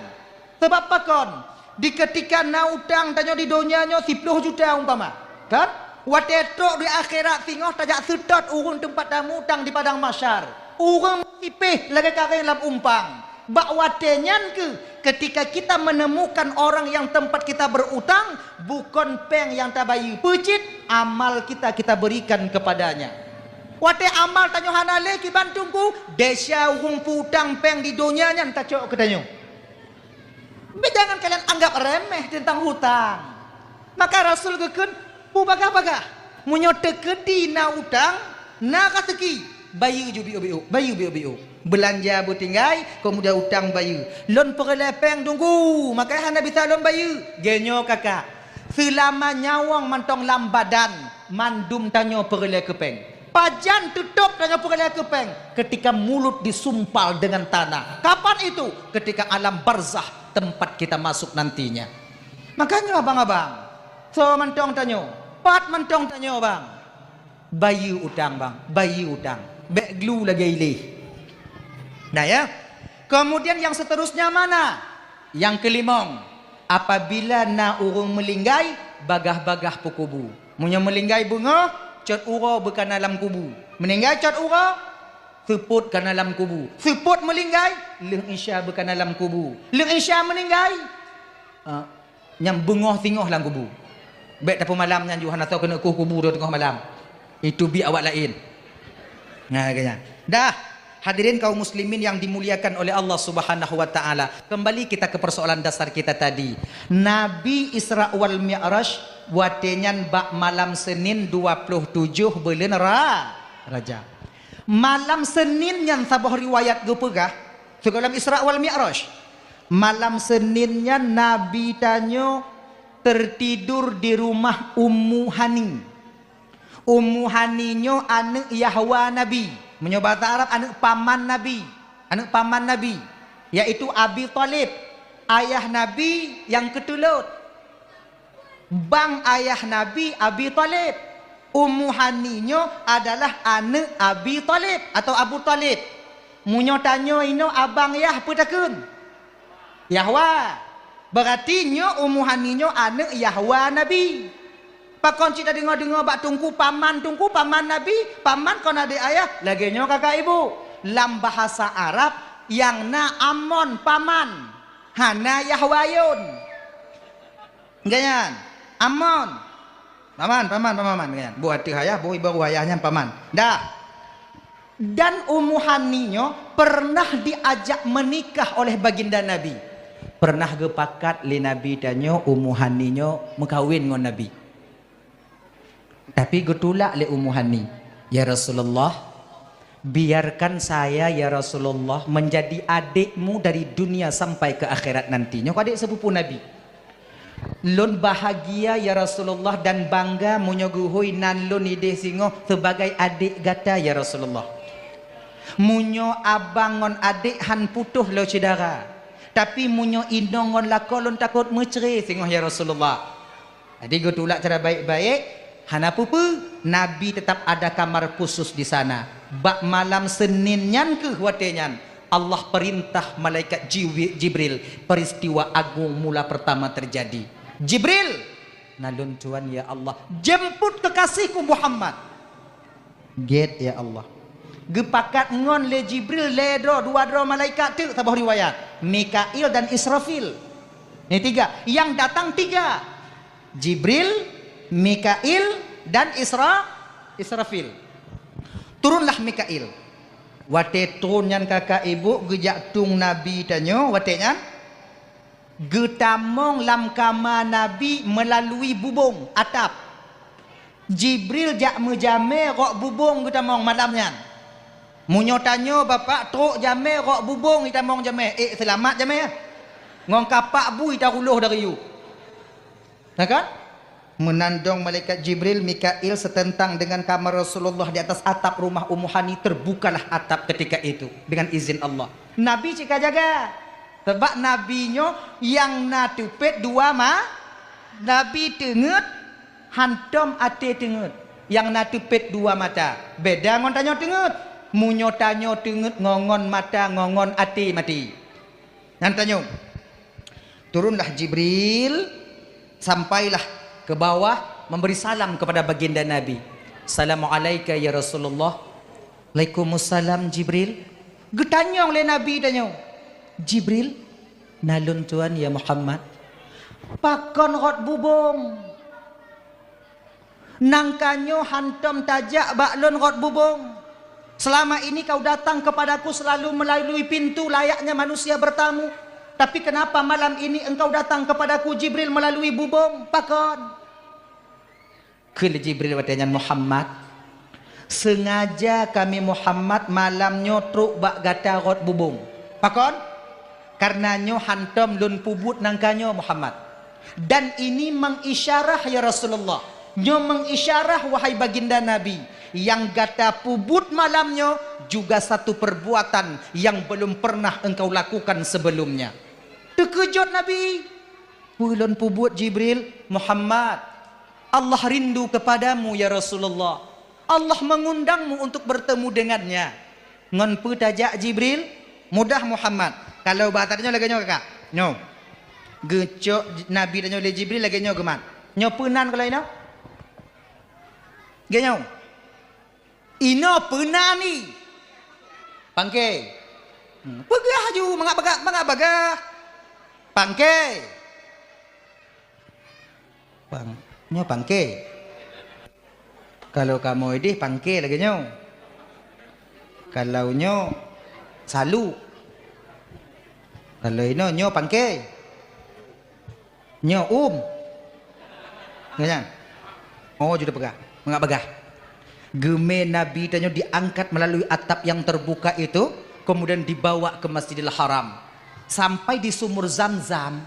Sabab pakon? Di keutika na utang tanyoe di donya nyoe siploh juta umpama, kan? Watée trok di akhirat singoh tajak seutôt ureuëng teumpat tamu utang di padang mahsyar. Ureuëng sipéh lagée karéng lam umpang. Bak watée nyan keuh, ketika kita menemukan orang yang tempat kita berutang, bukon péng nyang tabayeue, peucit, amal kita, kita berikan kepadanya. Watée amal tanyoe hana lé kiban teungku, desya ureuëng peu-utang péng di donya nyan tacok keu tanyoe. Bék jangan kalian anggap remeh teuntang hutang. Maka Rasul geukheun, "Bubagaih-bagaih, meunyoe teukeudi na utang, na raseuki, bayeue ju biôk-biôk, bayeue biôk-biôk. Beulanja beutinggai, keumudian utang bayeue. Lôn peureulée péng teungku, maka hana bisa lôn bayeue." Geunyoe kakak, seulama nyawöng mantong lam badan, mandum tanyoe peureulée keu péng. Pajan teutôb tanyoe peureulée keu péng? Ketika mulut disumpal dengan tanah. Kapan itu? Ketika alam barzakh, tempat kita masuk nantinya. Makanya abang-abang, soe mantong tanyoe, pat mantong tanyoe bang, bayeue utang bang, bayeue utang. Bék glu lagée ileh. Nah ya. Kemudian yang seterusnya mana? Yang kelimong, apabila na ureuëng meulinggai, bagaih-bagaih peukubu. Meunyoe meulinggai beungoh, cot uroe beukana lam kubu. Meuninggai cot uroe, seupôt kana lam kubu. Seupôt meulinggai, lheueh isya beukana lam kubu. Lheueh isya meuninggai, eh, nyang beungoh singoh lam kubu. Bék tapeumalam nyan ju hana soe keuneuk kueh kubu teungoh malam. Itu bi awak laén. Nah, kaya. Dah, hadirin kaum muslimin yang dimuliakan oleh Allah Subhanahu wa taala. Kembali kita ke persoalan dasar kita tadi. Nabi Isra wal Mi'raj watée nyan bak malam Senin dua puluh tujoh buleuen Ra-, Rajab. Malam Senin nyan saboh riwayat geupeugah, sigohlom Isra wal Mi'raj. Malam Senin nyan Nabi tanyoe teutidur di rumah Ummu Hani. Ummu Hani nyoe aneuëk Yahwa Nabi. Meunyoe basa Arab, aneuëk paman Nabi. Aneuëk paman Nabi, yaitu Abi Thalib, ayah Nabi nyang keutulot. Bang ayah Nabi Abi Thalib. Ummu Hani nyoe adalah aneuëk Abi Thalib atau Abu Thalib. Meunyoe tanyoe inoe abang yah peue takheun? Yahwa. Beurati nyoe Ummu Hani nyoe aneuëk Yahwa Nabi. Pakon cit tadeungoe-deungoe bak teungku paman, teungku paman Nabi, paman kon adék ayah, lagée nyoe kakak ibu. Lam bahasa Arab nyang na amon paman, hana Yahwa yon. Nyan, amon. Paman, paman, paman, nyan. Boh ateueh ayah, boh ibaroe ayah nyan paman. Dah. Dan Ummu Hani nyoe pernah diajak menikah oleh Baginda Nabi. Pernah geupakat lé Nabi tanyoe Ummu Hani nyoe meukawen ngon Nabi. Tapi geutulak lé Ummu Hani, "Ya Rasulullah, biarkan saya, ya Rasulullah, menjadi adikmu dari dunia sampai ke akhirat nanti." Nyoe adék sepupu Nabi. "Lôn bahagia, ya Rasulullah, dan bangga meunyoe geuhôi nan lôn idéh singoh sebagai adék gata, ya Rasulullah. Meunyoe abang ngon adék han putôh lé syedara, tapi meunyoe inong ngon lakoe lôn takot meucré singoh, ya Rasulullah." Jadi geutulak cara baik-baik, hana peue-peue, Nabi tetap ada kamar khusus di sana. Bak malam Senin nyan keuh watée nyan, Allah perintah malaikat Jiwi-, Jibril, peristiwa agung mula pertama terjadi. "Jibril, na lôn tuan ya Allah, jemput kekasihku Muhammad." "Gét ya Allah." Geupakat ngon lé Jibril lhée droe, dua droe malaikat teuk saboh riwayat, Mikail dan Israfil. Ini tiga. Yang datang tiga. Jibril, Mikail, dan Isra-, Israfil. Turunlah Mikail. Watée trôn nyan kakak ibu geujak tueng Nabi tanyoe, watée nyan geutamong lam kama Nabi meulalu bubông atap. Jibril jak meujamé rot bubông geutamong malam nyan. Meunyoe tanyoe bapak trok jamé rot bubông geutamong jamé, ék seulamat jamé? Ngon kapak bui taruloh dari yue. Na kan? Meunan dong malaikat Jibril, Mikail seuteuntang deungon kama Rasulullah di atas atap rumah Ummu Hani, teubukalah atap ketika itu deungon izin Allah. Nabi cit ka jaga. Sabab Nabi nyoe nyang na teupet dua ma-, Nabi teungeut hantom até teungeut. Nyang na teupet dua mata. Beda ngon tanyoe teungeut. Meunyoe tanyoe teungeut ngon, ngon mata, ngon, ngon até maté. Nyan tanyoe. Turunlah Jibril, sampailah ke bawah, memberi salam kepada baginda Nabi. "Assalamualaika ya Rasulullah." "Waalaikumsalam Jibril." Geutanyong lé Nabi tanyoe, "Jibril, na lôn tuan ya Muhammad." "Pakon rot bubông?" "Nangka nyoe hantom tajak bak lôn rot bubông. Selama ini kau datang kepadaku selalu melalui pintu layaknya manusia bertamu. Tapi kenapa malam ini engkau datang kepadaku, Jibril, melalui bubông? Pakon?" Kheun lé Jibril watée nyan, "Muhammad, sengaja kami Muhammad malam nyoe trok bak gata rot bubông." Pakon? "Karena nyoe hantom lôn peubuet nangka nyoe, Muhammad. Dan ini mengisyarah, ya Rasulullah. Nyoe mengisyarah, wahai baginda Nabi, nyang gata peubuet malam nyoe juga satu perbuatan yang belum pernah engkau lakukan sebelumnya." Teukeujot Nabi. "Peue lôn peubuet, Jibril?" "Muhammad, Allah rindu kepadamu, ya Rasulullah. Allah mengundangmu untuk bertemu dengannya." "Ngon peue tajak, Jibril?" "Mudah, Muhammad. Kalau bak tanyoe lagée nyoe, kakak. Nyoe. Geucok Nabi tanyoe lé Jibril lagée nyoe geumat. Nyoe peunan kalau inoe. Lagée nyoe. Inoe peunan ni. Pangke. Hmm. Peugah laju, mangat bagah, mangat bagah. Pangke." Pang-, nyoe pangke. Kalau kamoe ideh pangke lagée nyoe. Kalau nyoe salu. Kalau inoe nyoe pangke. Nyoe um. Nyoe nyan. Oh, judul peugah. Mangat bagah. Geumé Nabi tanyoe diangkat melalui atap yang terbuka itu, kemudian dibawa ke Masjidil Haram. Sampai di sumur Zam-Zam.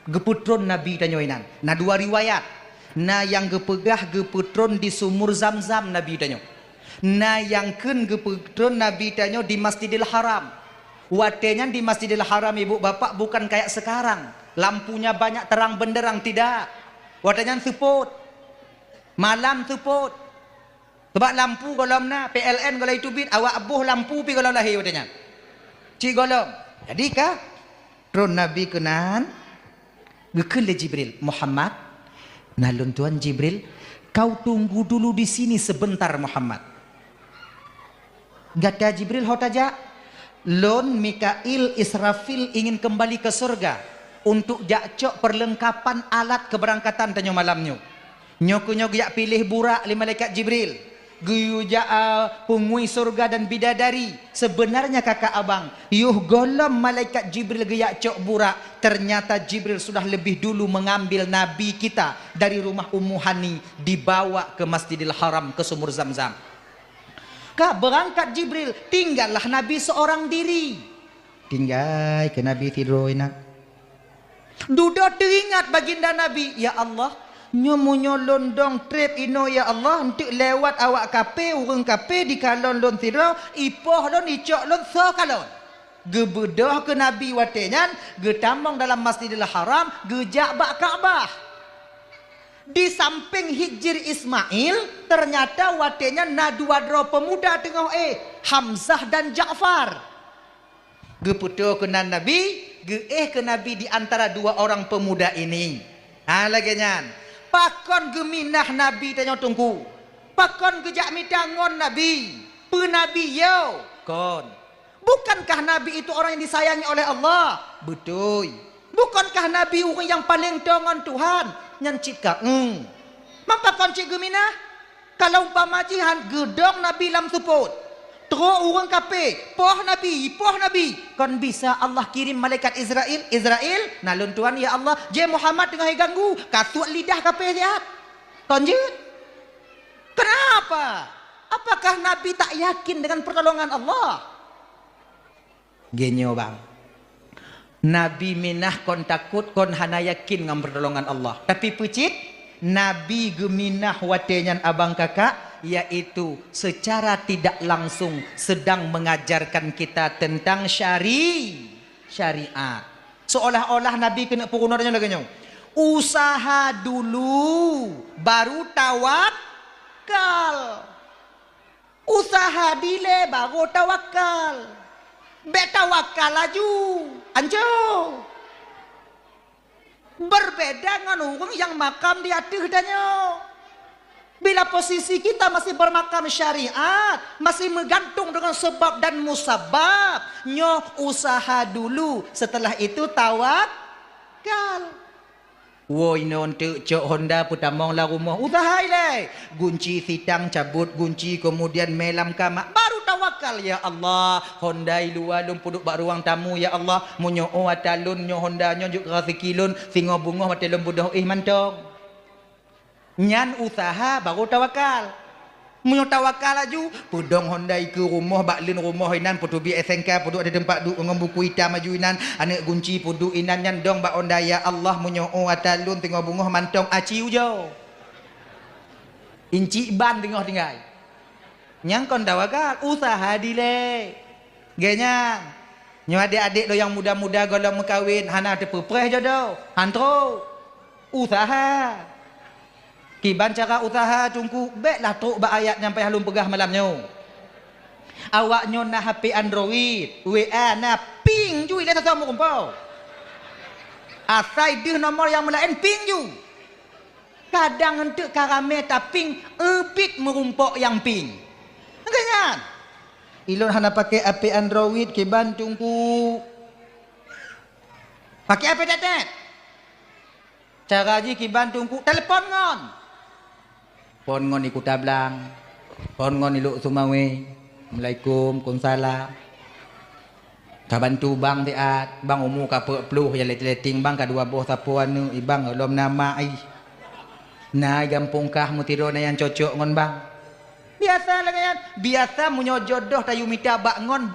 Geupeutron Nabi tanyoe inan. Na dua riwayat. Na nyang geupeugah geupeutron di sumur Zam-Zam Nabi tanyoe. Na nyang kheun geupeutron Nabi tanyoe di Masjidil Haram. Watée nyan di Masjidil Haram, ibu bapak, bukan kayak sekarang, lampunya banyak terang benderang, tidak. Watée nyan seupôt. Malam seupôt. Sabab lampu gohlom na, P L N gohlom teubiet, awak boh lampu pih gohlom lahé watée nyan. Cit gohlom. Jadi ka tron Nabi keunan, geukheun lé Jibril, "Muhammad, na lôn tuan Jibril, kau tunggu dulu di sini sebentar, Muhammad." "Gata Jibril ho tajak?" "Lôn, Mikail, Israfil ingin kembali ke surga untuk jak cok perlengkapan alat keberangkatan tanyoe malam nyoe." Nyoe keuh nyoe geujak piléh burak lé malaikat Jibril. Geuyue jak, a, peungui surga dan bidadari. Sebenarnya kakak abang, yoh gohlom malaikat Jibril geujak cok burak, ternyata Jibril sudah lebih dulu mengambil Nabi kita dari rumah Ummu Hani, dibawa ke Masjidil Haram, ke sumur Zam-Zam. Ka beurangkat Jibril, tinggallah Nabi seorang diri. Tinggai keu Nabi sidroe na. Dudoe teuingat baginda Nabi, "Ya Allah, nyoe meunyoe lôn dong treb inoe, ya Allah, eunteuk lewat awak kape, ureuëng kape jikalon lôn sidroe, ipoh lôn, icok lôn, soe kalon?" Geubeudôh keu Nabi watée nyan, geutamong dalam Masjidil Haram, geujak bak Ka'bah. Di sampéng Hijir Ismail, ternyata watée nyan na dua droe peumuda teungoh éh, Hamzah dan Ja'far. Geupeutoe keunan Nabi, geuéh keu Nabi di antara dua orang pemuda ini. Ha, lagée nyan. Pakon geuminah Nabi tanyoe Teungku? Pakon geujak mita ngon Nabi? Peue Nabi yo? Kon. Bukankah Nabi itu orang yang disayangi oleh Allah? Beutôi. Bukankah Nabi ureuëng nyang paleng toe ngon Tuhan? Nyan cit ka, hmm. Mapa kon cit geuminah? Kalau umpama jih han geudong Nabi lam seupôt, trok ureuëng kafé, poh Nabi, poh Nabi, kon bisa Allah kirim malaikat Israel, "Israel, na lôn tuan, ya Allah, jeh Muhammad teungoh jiganggu, kasuet lidah kafé siat." Kon jeuet? Kenapa? Apakah Nabi tak yakin dengan pertolongan Allah? Geunyoe bang, Nabi minah kon takot, kon hana yakin ngon pertolongan Allah. Tapi peucit, Nabi geuminah watée nyan abang kakak, yaitu secara tidak langsung sedang mengajarkan kita tentang syari-, syariat. Seolah-olah Nabi keuneuk peurunoe tanyoe lagée nyoe, "Usaha dulu, baru tawakal." Usaha dilée baru tawakal. Bék tawakal laju. Anco. Berbeda ngon ureuëng nyang makam di ateueh tanyoe. Bila posisi kita masih bermakam syariat, masih meugantung dengan sebab dan musabab, nyoe usaha dulu, setelah itu tawakal. Woe inoe teuk cok honda peutamong lam rumoh, usaha ilée. Gunci sitang cabot gunci, kemudian mé lam kama, baru tawakal, "Ya Allah, honda i luwa lôn peuduek bak ruang tamu, ya Allah. Meunyoe ata lôn nyoe honda nyoe jeuet keu raseuki lôn, singoh beungoh watée lôn beudôh éh mantong." Nyan usaha baru tawakal. Meunyoe tawakal laju, peudong honda i keu rumoh, bak leuen rumoh inan peuteubiet S N K, peuduek di teumpat duek ngon buku itam laju inan, aneuëk gunci peuduek inan nyan dong bak honda, "Ya Allah, meunyoe ata lôn teungoh beungoh mantong aci ujoe." Incik ban teungoh tinggai. Nyang kon tawakal, usaha dilée. Geuh nyan, nyoe adék-adék lôn nyang muda-muda gohlom meukawen, hana teupeupreh jodoh, han trok. Usaha. Kiban cara usaha Teungku, béklah trok bak ayat nyang payah lôn peugah malam nyoe. Awak nyoe na H P Android, W A na, ping ju ilée sasoe meurumpok. Asai deuh nomor nyang meulaén ping ju. Kadang eunteuk ka ramé taping, eubit meurumpok nyang ping. Geuh nyan. Ilôn hana pakai H P Android kiban Teungku. Pakai H P tetet. Cara jih kiban Teungku, telepon ngon. Phon ngon i Kuta Blang. Phon ngon i Lhokseumawe. Assalamualaikum, waalaikumsalam. Ka bantu bang siat, bang umu ka peuet ploh, ya leting-leting bang ka dua boh sapoe aneuëk, i bang gohlom na mak ih. Na i gampông kah meusidroe na nyang cocok ngon bang. Biasa lagée nyan, biasa meunyoe jodoh tayue mita bak ngon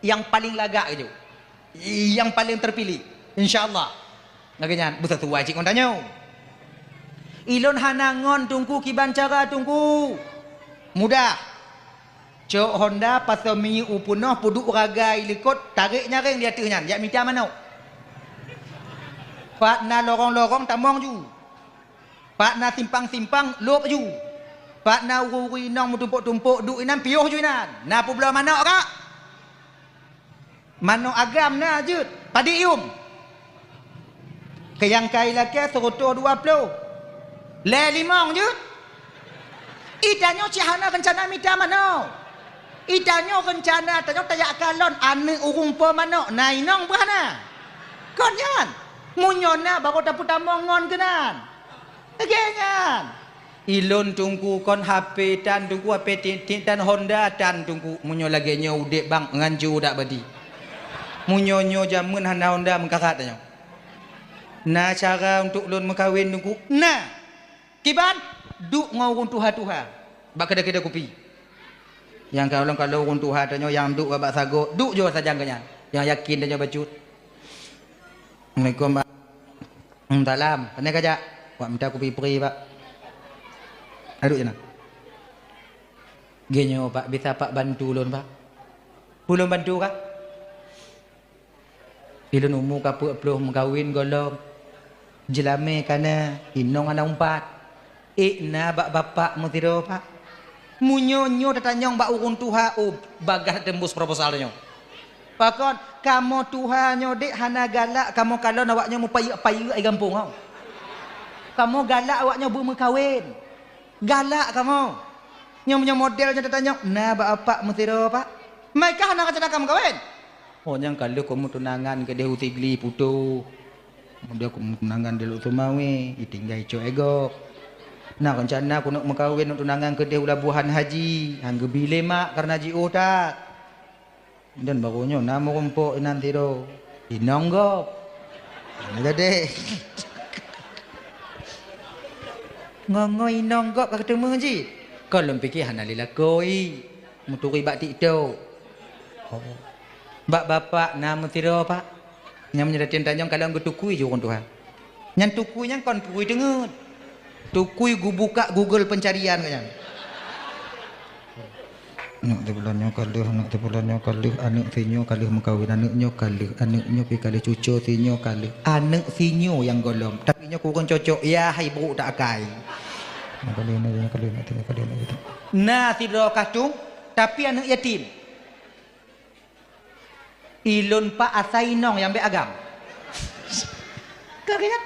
nyang paleng lagak keujeuet. Nyang paleng terpilih, insya Allah. Lagée nyan, beusasuai cit ngon tanyoe. Ilôn hana ngon Teungku kiban cara Teungku. Mudah. Cok honda pasoe minyeuk u peunoh peuduek ragai likot, tarek nyaréng di ateueh nyan, jak mita manok. Pat na lorong-lorong tamong ju. Pat na simpang-simpang lôb ju. Pat na ureuëng-ureuëng inong meutumpok-tumpok duek inan piôh ju inan. Na peubloe manok kak? Manok agam na jeuet, padit yum. Keu nyang kai lakée seureutôh dua ploh. Lhée limong jeuet. I tanyoe cit hana reuncana mita manok. I tanyoe reuncana tanyoe tajak kalon aneuëk ureuëng po manok, na inong beuh na. Kon nyan, meunyoe na barô tapeutamong ngon keunan. Lagée nyan. Ilôn Teungku kon H P tan Teungku, H P tiek-tiek tan Honda tan Teungku. Meunyoe lagée nyoe udeb bang ngan ju dak badi. Meunyoe nyoe jameun hana Honda meukasat tanyoe. Na cara untuk lôn meukawen Teungku? Na. Kiban? Duek ngon ureuëng tuha-tuha bak keudè-keudè kupi. Nyang kalon-kalon ureuëng tuha tanyoe nyang duek bak sagoe, duek jo sajan geuh nyan. Nyang yakin tanyoe bacut. Assalamualaikum, Pak. Hmm, salam. Pane kajak? Wak mita kupi pri, Pak. Aduk je na. Geuh nyoe, Pak, bisa Pak bantu lôn, Pak? Ulôn bantu kah? Ilôn umu ka peuet ploh meukawen gohlom. Jeulamé ka na, inong hana umpat. Ék na bak bapak meusidroe, Pak. Meunyoe nyoe tatanyong bak ureuëng tuha, oh, bagaih teumbus proposal nyoe. Pakon, kamoe tuha nyoe dek hana galak kamoe kalon awak nyoe meupayeuk-payeuk di gampông nyoe. Kamoe galak awak nyoe beumeukawen. Galak kamoe. Nyoe meunyoe model nyoe tatanyong, na bak bapak meusidroe, Pak. Meukah hana rencana ka meukawen? Oh, nyang ka lheueh kamoe tunangan keudeh u Sigli putôh. Muda ku tunangan di Lhokseumawe, itinggai cok e gob. Na reuncana keuneuk meukawen, neuk tunangan keudeh u Labuhan Haji, han geubi lé mak kareuna jiôh that. Dan baroe nyoe na meurumpok inan sidroe. Inong gob. Hana gadeh. Ngon-ngon inong gob ka geuteumé jih. Kon lôn pike hana lé lakoe. Meuturi bak TikTok. Oh. Bak bapak na meusidroe, Pak. Nyang meunyoe datang tanyong kalon geutukui ju ureueng tuha. Nyan tukui nyan kon tukui teungeut. Tukui geubuka Google pencarian ka nyan. Aneuk teuh bulan nyoe ka lheueh, aneuk teuh bulan nyoe ka lheueh, aneuk sinyoe ka lheueh meukawen, aneuk nyoe ka lheueh, aneuk nyoe pi ka lheueh, cuco sinyoe ka lheueh. Aneuk sinyoe nyang gohlom, tapi nyoe kureueng cocok, ya hai brôk tak akai. Nyoe ka lheueh, nyoe ka lheueh, nyoe ka lheueh, nyoe ka lheueh. Na sidroe kah tueng, tapi aneuk yatim. Ilôn pak asai inong nyang bèk agam. Ka geuh nyan.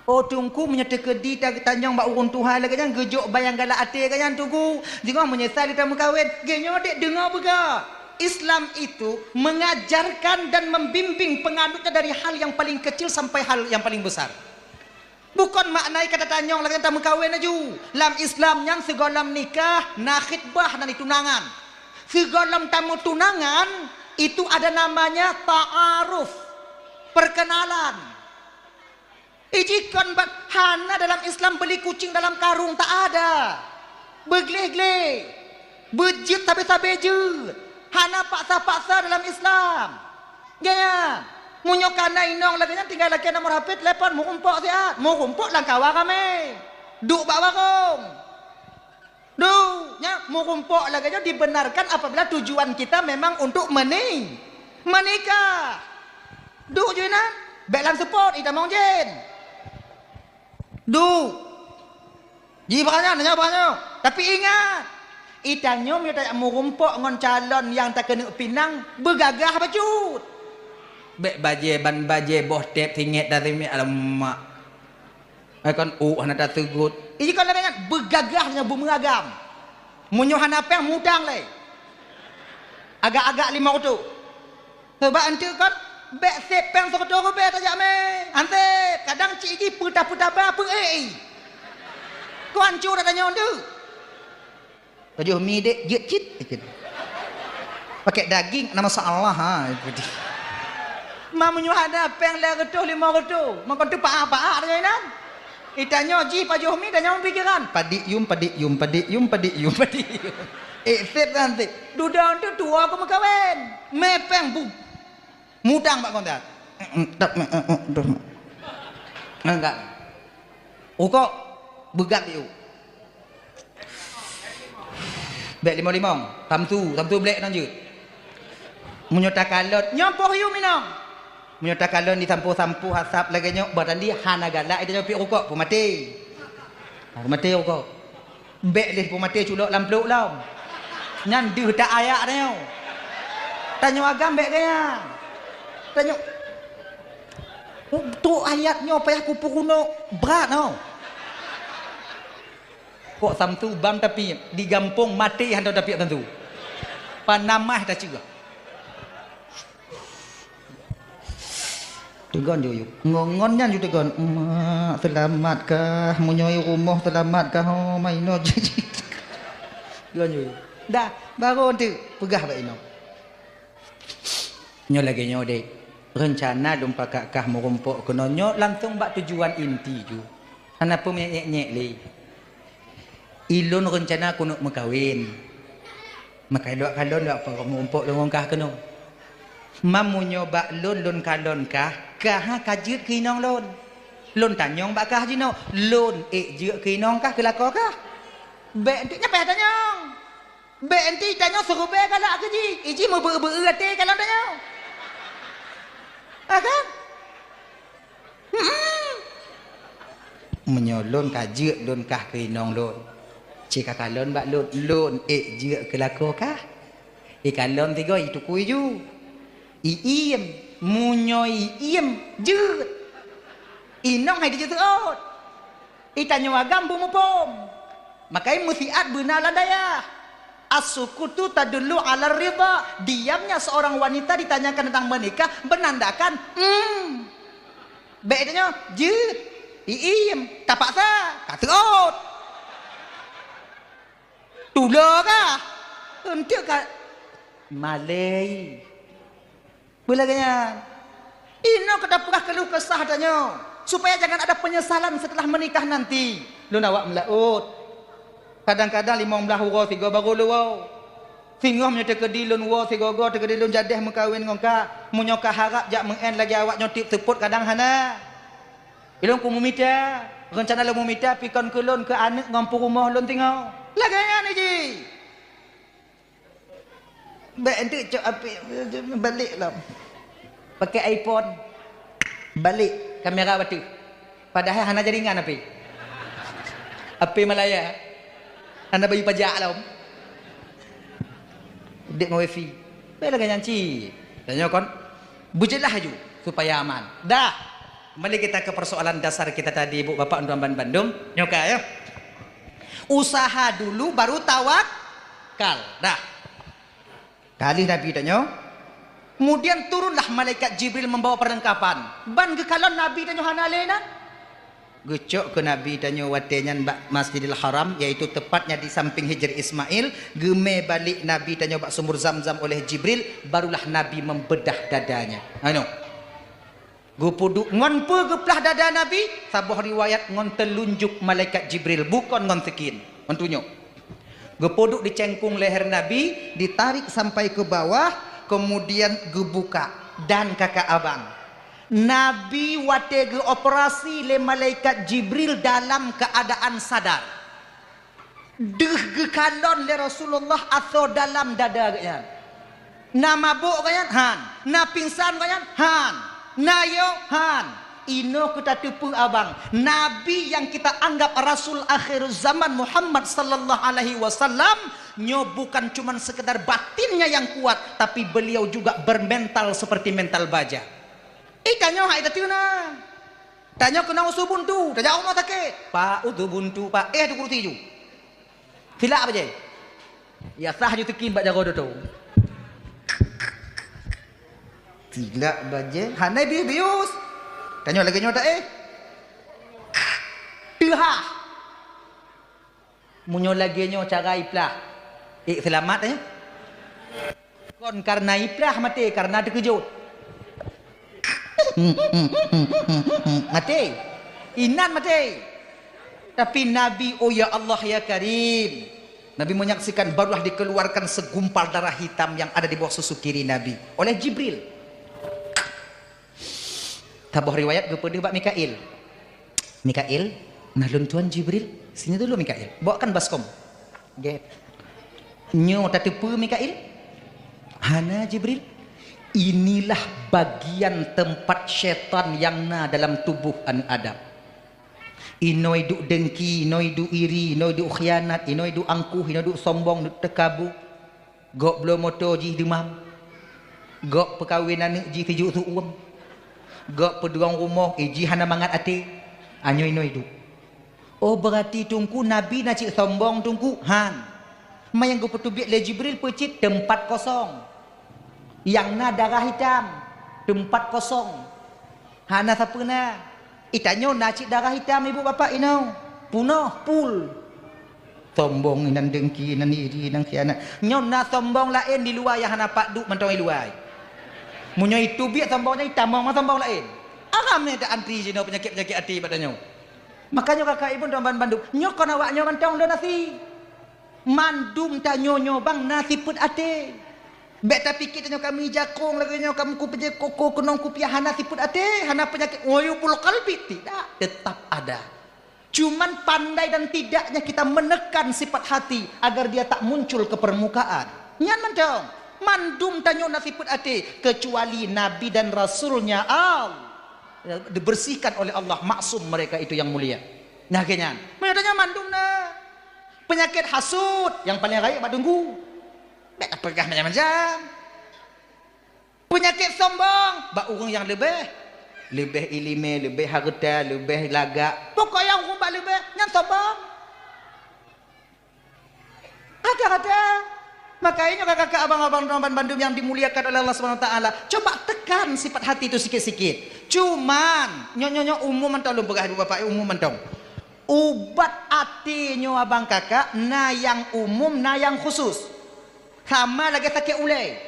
Oh, Teungku, meunyoe teukeudi ta-, tanyong bak ureueng tuha lagèe nyan, geujok ban nyang galak até geuh nyan, Teungku. Singoh meunyeusai lé tameukawen, geuh nyoe dek deungoe peugah. Islam itu mengajarkan dan membimbing penganutnya dari hal yang paling kecil sampai hal yang paling besar. Bukon makna kata tanyong lagèe tameukawen laju. Lam Islam nyan sigohlom nikah na khitbah, na tunangan. Sigohlom tameutunangan itu ada namanya ta'aruf, perkenalan. Ijikon bat hana dalam Islam beli kucing dalam karung, tak ada. Beugleh-gleh. Beujeuet sabe-sabe jeuet. Hana paksa-paksa dalam Islam. Gaya. Meunyoe kana inong lagèe nyan tinggai lakèe nomor H P telepon, meurumpok siat. Meurumpok lam kawa ramè. Duek bak warong. Duek, nyan meurumpok lagèe nyoe dibenarkan apabila tujuan kita memang untuk meni-, menikah. Duek ju inan, bèk lam seupôt, itamong jén. Duek. Ji bak nyan, nyoe bak nyoe. Tapi ingat, itanyoe meunyoe tajak meurumpok ngon calon nyang takeuneuk pinang, beugagah bacut. Bèk bajèe ban bajèe boh tép singét dan singét, alamak. Eh, kon ôk hana taseugot. Ih, kon lagèe nyan, beugagah nyoe beumeuragam. Meunyoe hana péng, mutang lé. Agak-agak limong reutôh. Sabab eunteuk kon, bèk sép péng sireutoh ribèe tajak mé. Han sép, kadang cit jih peutah-peutah ba peu-ék. Kon hanco that tanyoe eunteuk. Pajoh mi dek, jeuet cit, ikut. Pakai daging, nama Allah, ha, ikut. Ma meunyoe hana péng lhèe reutôh, limong reutôh, meukeunong teupaah-paah lagèe nyan. Itanyoe jih pajoh mi, tanyoe pikiran. Padik yum, padik yum, padik yum, padik yum, padik yum. Eh, sép kan sép. Dudoe tu tuwoe keu meukawen. Mé péng bu-, mutang bak kontak. Enggak. Rukok, beugat yuk. Bèk limong-limong, samsu, samsu blék nang jeuet. Meunyoe takalon, nyoe poh yum inong. Meunyoe takalon disampoe-sampoe asap lagèe nyoe, bah tandi hana galak, ita nyoe piep rukok, peumaté. Ha, peumaté rukok. Bèk lé peumaté culok lam plôk lom. Nyan deuh tak ayak tanyoe. Tanyoe agam bèk gaya. Tanyoe, untuk ayat nyoe payah kupeurunoe brat nyoe. Kok samsu bang tapi di gampông maté hantom tapi samsu. Panamah taceugah. Teugon ju yuk. Ngon, ngon nyan ju teugon. Mak, seulamat kah? Meunyoe i rumoh seulamat kah? Oh, ma inoe jih. Teugon ju yuk. Dah, baru tu peugah bak inoe. Nyoe lagèe nyoe dek. Reuncana lôn pakat kah meurumpok keunoe nyoe langsong bak tujuan inti ju. Hana peue meunyek-nyek lé. Ilôn reuncana keuneuk meukawen. Maka ilok kalon lok meurumpok lôn ngon kah keunoe. Mam meunyoe bak lôn, lôn kalon kah, kah ka jeuet keu inong lôn. Lôn tanyong bak kah jinoe, lôn ék jeuet keu inong kah, keu lakoe kah? Bèk eunteuk nyan payah tanyong. Bèk eunteuk tanyoe siribèe galak keu jih, ijih meubeu-beu até kalon tanyoe. Ha kan? Hmm. Meunyoe lôn ka jeuet lôn kah keu inong lôn, ci ka kalon bak lôn, lôn ék jeuet keu lakoe kah? Ikalon sigoe itukui ju. Iiem, meunyoe iiem jeuet. Inong hai dijeuet seuôt. Itanyoe agam beumuphom. Makai meusiat beuna lam dayah. As-sukutu tadullu 'ala ridha. Diamnya seorang wanita ditanyakan tentang menikah menandakan, hmm. Bèk tanyoe jeuet, iém, tapaksa, ka teuôt. Tulo kah? Eunteuk ka malèe. Beulagèe nyan. Inoe keu tapeugah keuluh kesah tanyoe, supaya jangan ada penyesalan setelah menikah nanti. Lôn awak meulaôt. Kadang-kadang limong blaih uroe sigoe barô lôn woe. Singoh meunyoe teukeudi lôn woe sigoe-goe, teukeudi lôn jadeh meukawen ngon ka, meunyoe ka harab jak meu'en lagèe awak nyoe tiep seupôt kadang hana. Ilôn ku meumita, reuncana lôn meumita pikon keu lôn, keu aneuk ngon peurumoh lôn singoh. Lagèe nyan jih. Bèk eunteuk cok apé, balek lom. Pakai iPhone. Balek kamera bateue. Padahai hana jaringan apé. Apé Malaya. Hana bayeue pajak lom. Udép ngon wifi. Bèk lagèe nyan cit. Tanyoe kon beujeulaih laju supaya aman. Dah. Kembali kita ke persoalan dasar kita tadi, Ibu Bapak, tuan-tuan bandum. Nyoe ka, ya. Usaha dulu baru tawakal. Dah. Ka lheueh Nabi tanyoe, kemudian turunlah malaikat Jibril membawa perlengkapan. Ban geukalon Nabi tanyoe hana lé na. Geucok keu Nabi tanyoe watèe nyan bak Masjidil Haram, yaitu tepatnya di samping Hijr Ismail. Geumè balek Nabi tanyoe bak sumur Zamzam oleh Jibril, barulah Nabi membedah dadanya. Anu. Geupeuduek ngon peue geuplah dada Nabi? Saboh riwayat ngon teulunjuk malaikat Jibril, bukon ngon sikin, ngon tunyok. Geupeuduek di cengkung leher Nabi, ditarik sampai ke bawah, kemudian geubuka dan kakak abang. Nabi watèe geuoperasi lé malaikat Jibril dalam keadaan sadar. Deuh geukalon lé Rasulullah asoe dalam dada geuhnyan. Na mabök geuhnyan? Han. Na pingsan geuhnyan? Han. Na yo? Han. Inoe keu tateupeue abang, Nabi yang kita anggap Rasul akhir zaman Muhammad sallallahu alaihi wasallam, nyoe bukan cuman sekedar batinnya yang kuat, tapi beliau juga bermental seperti mental baja. Eh, tanyoe hai tateuna. Tanyoe keunong usu buntu, tajak rumoh sakét. Pak, usu buntu, Pak. Eh, tu kursi ju. Silak bajèe. Ya sah ju teukin bak jaroe doto. Silak bajèe, hana bius-bius. Tanyoe lagèe nyoe ta, eh. Teuhah. Meunyoe lagèe nyoe cara iplah, ék seulamat, eh? Kon kareuna iplah maté, kareuna teukeujot. Maté. Inan maté. Tapi Nabi, oh ya Allah ya Karim, Nabi menyaksikan, barulah dikeluarkan segumpal darah hitam yang ada di bawah susu kiri Nabi oleh Jibril. Saboh riwayat geupeudeuh bak Mikail. "Mikail, na lôn tuan Jibril, sini dulu Mikail. Bawakan baskom." Gét. "Nyoe tateupeue Mikail?" "Hana Jibril. Inilah bagian tempat syaitan yang na dalam tubuh aneuk Adam. Inoe duek dengki, inoe duek iri, inoe duek khianat, inoe duek angkuh, inoe duek sombong, duek teukabu." Gob bloe moto jih deumam. Gob peukawen aneuk jih sijuek su uem. Gob peudurong rumoh, eh, jih hana mangat até. Anyoe-nyoe duek. Oh, beurati Teungku, Nabi na cit sombong Teungku? Han. Ma nyang geupeuteubiet lé Jibril peue cit? Teumpat kosong. Nyang na darah itam. Teumpat kosong. Hana sapeue na. Ih, tanyoe na cit darah itam, ibu bapak inoe. Punoh, pul. Sombong, inan dengki, inan iri, inan khianat. Nyoe na sombong laén di luwa nyang hana pat duek mantong i luwa. Meunyoe itu biet sombong nyan, itamong ngon sombong laén. Aram nyan ta antri jinoe peunyakét-peunyakét até bak tanyoe. Makajih kakak ibu dan ban bandum, nyoe kon awak nyoe mantong lôn asi. Mandum tanyoe nyoe bang na sifeuet até. Bèk tapiké tanyoe kami jakong lagèe nyoe, kami kupeujeuet koko keunong kupiah, hana sifeuet até, hana peunyakét uyubul qalbi, tidak, tetap ada. Cuman pandai dan tidaknya kita menekan sifat hati agar dia tak muncul ke permukaan. Nyan mantong, mandum tanyoe na sifeuet até, kecuali Nabi dan Rasulnya Allah dibersihkan oleh Allah, maksum mereka itu yang mulia. Nah, lagèe nyan. Meunyoe tanyoe mandum na. Peunyakét hasut nyang paleng rayeuk bak teungku. Bèk tapeugah macam-macam. Peunyakét sombong bak ureueng nyang leubeh. Leubeh ileumèe, leubeh hareuta, leubeh lagak. Pokok nyang ureueng bak leubeh, nyan sombong. Kadang-kadang Makanya kakak-kakak, abang-abang, teman-teman bandum yang dimuliakan oleh Allah Subhanahu Wa Taala, coba tekan sifat hati itu sikit-sikit. Cuman, nyoe, nyoe, nyoe umum mantong lôn peugah, ibu bapak, umum mantong. Ubat até nyoe abang kakak, na nyang umum, na nyang khusus. Sama lagée sakét ulée.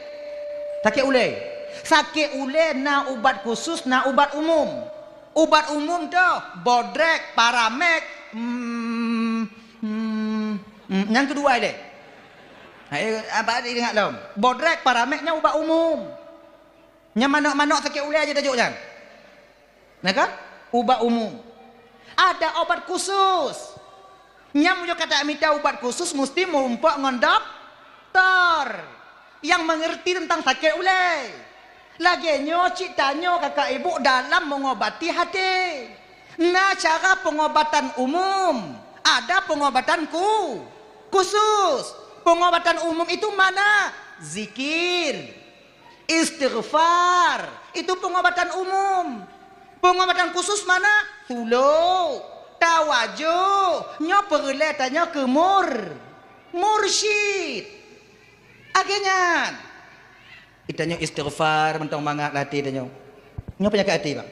Sakét ulée. Sakét ulée na ubat khusus, na ubat umum. Ubat umum toh, bodrek, paramek, mm, mm, mm, nyang keudua ilée. Hai, apa ingat lom? Bodrek, paramek nyan ubat umum. Nyang manök-manök sakét ulée aja tajok nyan. Nah kan? Ubat umum. Ada obat khusus. Nyang meunyoe ka tamita ubat khusus, musti meurumpok ngon doktor nyang mengerti tentang sakét ulée. Lagée nyoe cit tanyoe kakak ibu dalam mengobati hati. Na cara pengobatan umum, ada pengobatan ku-, khusus. Pengobatan umum itu mana? Zikir. Istighfar, itu pengobatan umum. Pengobatan khusus mana? Suluk, tawajuh, nyoe peureulée tanyoe keu mur-, mursyid. Lagée nyan. Tanyoe istighfar mantong mangat lam até tanyoe. Nyoe peunyakét até, bang.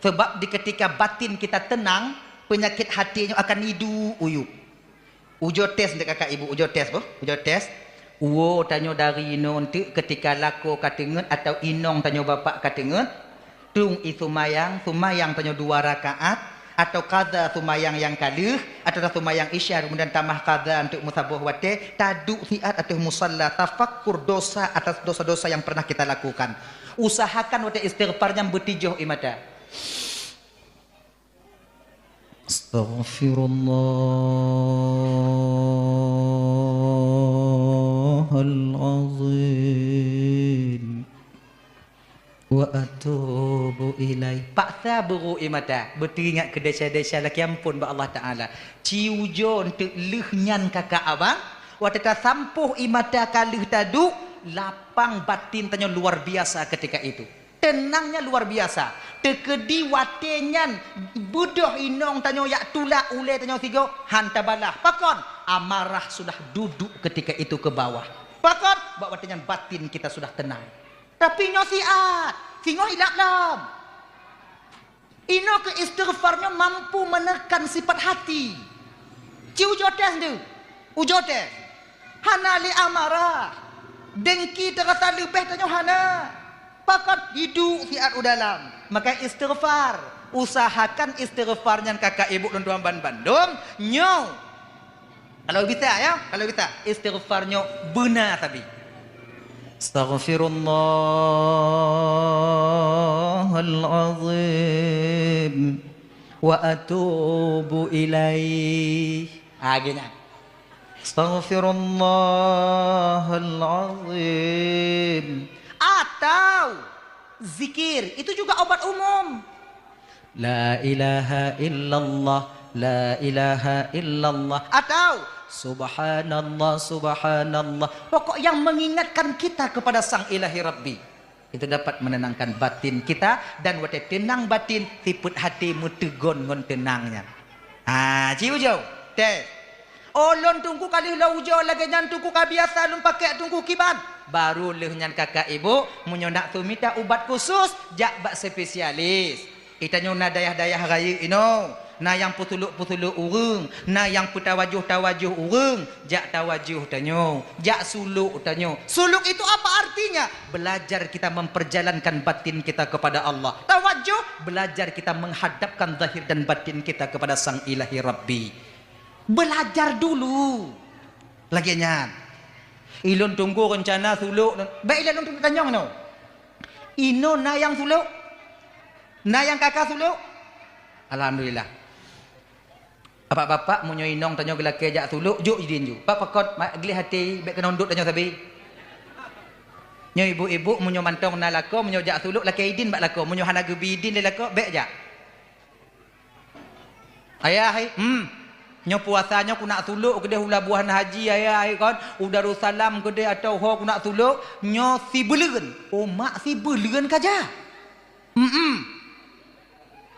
Sebab di ketika batin kita tenang, penyakit hati nyoe akan iduek uyuek. Ujoe tes dek kakak ibu, ujoe tes boh, ujoe tes. Woe tanyoe dari inoe enteuk ketika lakoe ka teungeut atau inong tanyoe bapak ka teungeut, tueng ie seumayang, seumayang tanyoe dua rakaat, atau qadha seumayang nyang ka lheueh, atau seumayang isya kemudian tamah qadha enteuk meusaboh watée, taduek siat ateueh musalla, tafakkur dosa atas dosa-dosa yang pernah kita lakukan. Usahakan watée istighfar nyan beutijoh ie mata. Astaghfirullahalazim. Wa atubu ilaih. Paksa beurôk ie mata, beuteuingat keu desya-desya lakée amphon bak Allah Taala. Ci ujoe enteuk lheueh nyan kakak abang, watée tasampôh ie mata ka lheueh taduek, lapang batin tanyoe luar biasa ketika itu. Teunangnya luar biasa. Teukeudi watée nyan beudôh inong tanyoe jak tulak ulée tanyoe sigoe, han tabalah. Pakon? Amarah sudah duduk ketika itu ke bawah. Pakon? Bak watée nyan batin kita sudah tenang. Tapi nyoe siat, singoh ilap lom. Inoe keu istighfar nyoe mampu menekan sifat hati. Ci ujoe tes tu. Ujoe tes. Hana lé amarah. Dengki teurasa leubeh tanyoe hana. Pakon? Iduek siat u dalam. Maka istighfar. Usahakan istighfar nyan kakak ibu lôn tuan ban bandum. Nyoe. Kalau bisa ya, kalau bisa. Istighfar nyoe beuna sabe. Astaghfirullahalazim. Wa atubu ilaih. Ha, geuh nyan. Astaghfirullahalazim. Atau zikir, itu juga obat umum. La ilaha illallah, la ilaha illallah. Atau subhanallah, subhanallah. Pokok yang mengingatkan kita kepada Sang Ilahi Rabbi. Itu dapat menenangkan batin kita, dan watée teunang batin, sifeuet hati meuteugon ngon teunang nyan. Ha, ci ujoe. Teh. Oh, lôn teungku ka lheueh lôn ujoe lagée nyan teungku ka biasa lôn pakék teungku kiban. Baru lheueh nyan kakak ibu, meunyoe nak sumita ubat khusus, jak bak spesialis. Itanyoe na dayah-dayah rayeuk inoe, na nyang peusulok-peusulok ureuëng, na nyang peutawajoh-tawajoh ureuëng, jak tawajoh tanyoe, jak sulok tanyoe. Sulok itu apa artinya? Belajar kita memperjalankan batin kita kepada Allah. Tawajoh, belajar kita menghadapkan zahir dan batin kita kepada Sang Ilahi Rabbi. Belajar dulu. Lagée nyan. Ilôn tunggu rencana sulok. Baik ilôn tunggu tanyong nyoe. Inoe na nyang sulok? Na nyang kaka sulok? Alhamdulillah. Bapak-bapak, meunyoe inong tanyoe geulakée jak sulok, jok idin ju. Pak pakot, mak gleh até, bék keunoe dot tanyoe sabe. Nyoe ibu-ibu, meunyoe mantong na lakoe, meunyoe jak sulok, lakée idin bak lakoe. Meunyoe hana geubi idin lé lakoe, bék jak. Ayah, hai, hmm. Nyoe puasa nyoe kunak sulok keudeh u Labuhan Haji, ayah, hai, kon. U Darussalam keudeh atau ho kunak sulok, nyoe sibuleuen. Oh, mak sibuleuen ka jak. Hmm.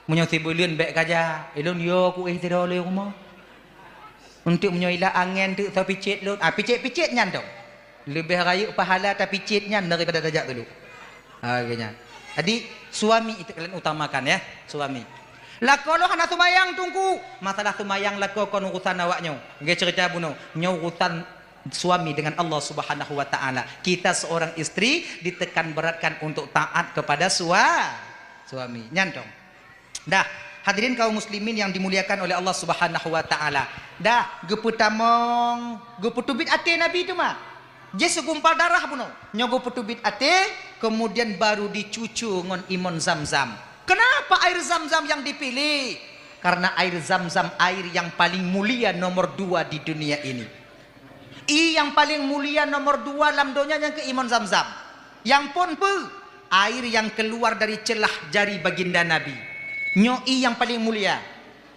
Meunyoe sibuleuen bék ka jak, ilôn yo kuéh sidroe lé rumoh. Untuk meunyoe ilat angén teuk sa picet lôn. Ah, picet-picet nyan dong. Leubeh rayeuk pahala tapi cit nyan daripada tajak teulok. Ha, geuh nyan. Jadi, suami itu kalian utamakan, ya, suami. Lakoe lôn hana seumayang, Teungku. Masalah seumayang lakoe kon urusan awak nyoe. Nggeh cerita bunoe. Nyoe urusan suami dengan Allah Subhanahu wa Ta'ala. Kita seorang istri ditekan beratkan untuk taat kepada sua-, suami. Nyan dong. Dah, hadirin kaum muslimin yang dimuliakan oleh Allah Subhanahu wa Ta'ala. Dah, geupeutamong, geupeuteubiet até Nabi teuma. Jih segumpal darah bunoe. Nyoe geupeuteubiet até, kemudian baru dicucu ngon imon Zam-Zam. Kenapa air Zam-Zam yang dipilih? Karena air Zam-Zam air yang paling mulia nomor dua di dunia ini. Ie nyang paleng mulia nomor dua lam donya nyang keuh imon Zam-Zam. Nyang phon peue? Air nyang keluar dari celah jari baginda Nabi. Nyoe ie nyang paleng mulia.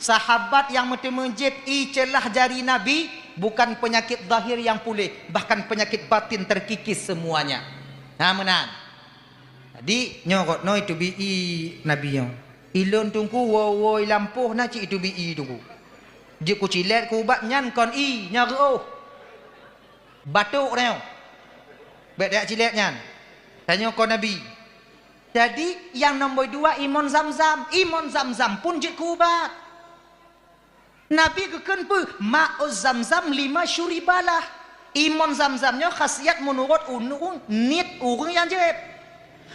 Sahabat nyang meuteumé jieb ie celah jari Nabi, bukan penyakit zahir nyang puléh, bahkan penyakit batin terkikis semuanya. Na meunan. Jadi, nyoe kot noi teubi ie Nabi nyoe. Ilôn Teungku woe-woe lampôh na cit iteubi ie Teungku. Jeuet kucilét keu ubat nyan kon ie, nyan reuôh. Batuk tanyoe. Bék tajak cilét nyan. Tanyoe kon Nabi. Jadi, nyang nomor dua imon Zam-Zam. Imon Zam-Zam pun jeuet keu ubat. Nabi geukheun peue? Ma'uz Zamzam lima syuribalah. Imon Zamzam nyoe khasiat meunurot ureuëng niet ureuëng nyang jieb.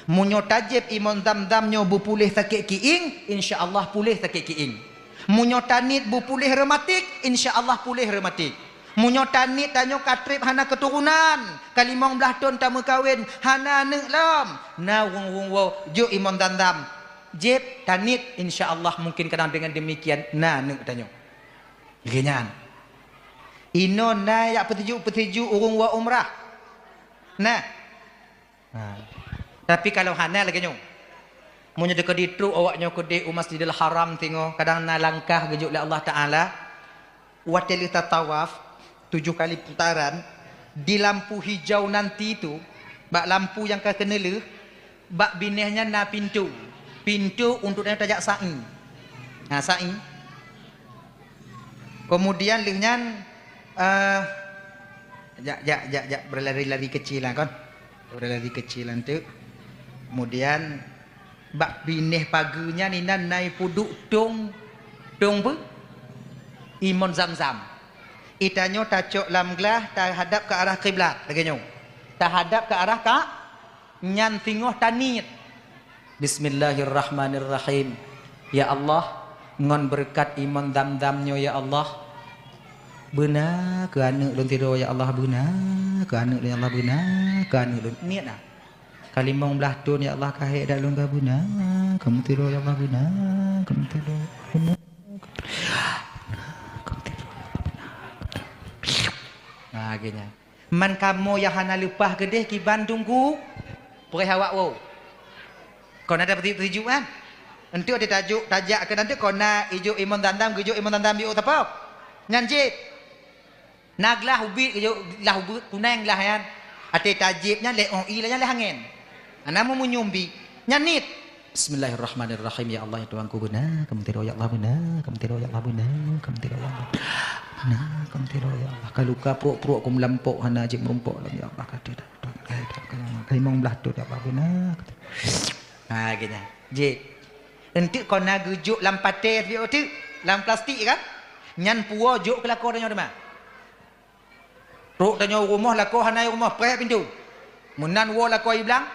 Meunyoe tajieb imon Zamzam nyoe beupuléh sakét kiéng, insya Allah puléh sakét kiéng. Meunyoe taniet beupuléh reumatik, insya Allah puléh reumatik. Meunyoe taniet tanyoe ka treb hana keuturonan, ka limong blaih thon tameukawen, hana aneuëk lom, na ureuëng-ureuëng woe jok imon Zamzam. Jieb, taniet, insya Allah mungkin kadang dengan demikian na aneuëk tanyoe. Lagée nyan. Inoe na jak peutuju-peutuju ureuëng woe umrah. Nah. Ha. Tapi kalau hana lagée nyoe. Meunyoe teuka ditrok awak nyoe keudeh u Masjidil Haram singoh, kadang na langkah geujok lé Allah Taala, watée lheueh tatawaf tujoh kali putaran, di lampu hijau nanti tu, bak lampu nyang ka keuneulheueh, bak binéh nyan na pintoe. Pintoe untuk tajak sa'i. Ha, sa'i. Kemudian lheueh nyan, eh, jak, jak, jak, jak, beulari-lari keucil lah kon. Beulari-lari keucil lah tu. Kemudian bak binéh pageue nyan inan na ipeuduek tong, tong peue? Imon Zamzam. Itanyoe tacok lam glah tahadap ke arah kiblat lagée nyoe. Tahadap ke arah ka Nyan singoh taniet, "Bismillahirrahmanirrahim. Ya Allah, ngon beureukat imon Zamzam nyoe ya Allah, beuna keu aneuëk lôn sidroe ya Allah, beuna keu aneuëk lôn ya Allah, beuna keu aneuëk lôn." Niet na. Ka limong blaih thon ya Allah, ka hék dak lôn ka beuna keu aneuëk sidroe ya Allah, beuna keu aneuëk sidroe, beuna keu aneuëk sidroe ya Allah, beuna keu aneuëk. Nah, geuhnyan. Man kamoe nyang hana leupah keudeh kiban teungku, preh awak woe. Kon ada peusijuek kan? Enteuk di tajok tajak keu nanteuk kon na ijok imon Zamzam, geujok imon Zamzam jok sapo? Nyan cit. Na glah ubit geujok glah ubit kuneng glah nyan. Até tajieb nyan lé oh i nyan lé hangen. Ana meumunyum bi. Nyan niet. Bismillahirrahmanirrahim. Ya Allah, ya Tuhanku, beuna keu aneuëk sidroe ya Allah, beuna keu aneuëk sidroe ya Allah, beuna keu aneuëk sidroe ya Allah. Beuna keu aneuëk sidroe ya Allah. Ka luka pruek-pruek ku meulampok hana jeuet meurumpok lom ya Allah. Ka limong blaih thon ya Allah, beuna. Ha, geuhnyan. Jih. Enteuk kon na geujok lam patée piôh teuk, lam plastik kan? Nyan puwoe jok keu lakoe tanyoe teuma. Trok tanyoe u rumoh, lakoe hana i rumoh, preh pintoe. Meunan woe lakoe i blang,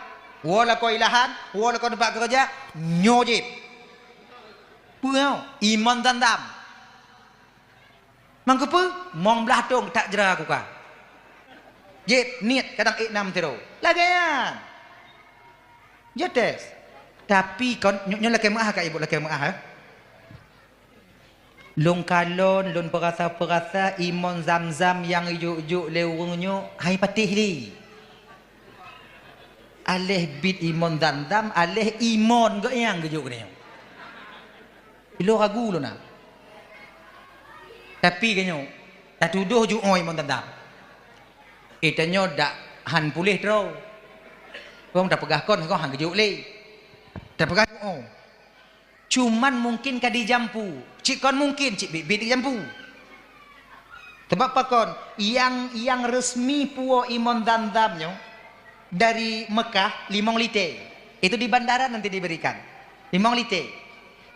woe lakoe i lahan, woe lakoe teumpat keureuja, nyoe jih. Peue nyoe? Imon Zamzam. Mang keupeue? Mong blaih thon that jra kuka. Jih niet kadang ék nam sidroe. Lagée nyan. Jih tes. Tapi kon nyoe, nyoe lakée meuáh ka ibu lakée meuáh, eh. Lôn kalon, lôn peurasa-peurasa imon Zamzam nyang ijok-jok lé ureuëng nyoe hai patéh lé. Aléh bit imon Zamzam, aléh imon geuh nyang geujok nyoe. Ilôn ragu lôn na. Tapi geuhnyoe, tatudoh jok imon Zamzam. Eh, tanyoe dak han puléh droe. Kong tapeugah kon, kong han geujok lé. Tapeugah jok. Cuman mungkin ka dijampu. Cit kon mungkin, cit biet-biet dijampu. Sebab pakon, yang, yang resmi puwoe imon Zamzam nyoe dari Mekah limong lite. Itu di bandara nanti diberikan. Limong lite.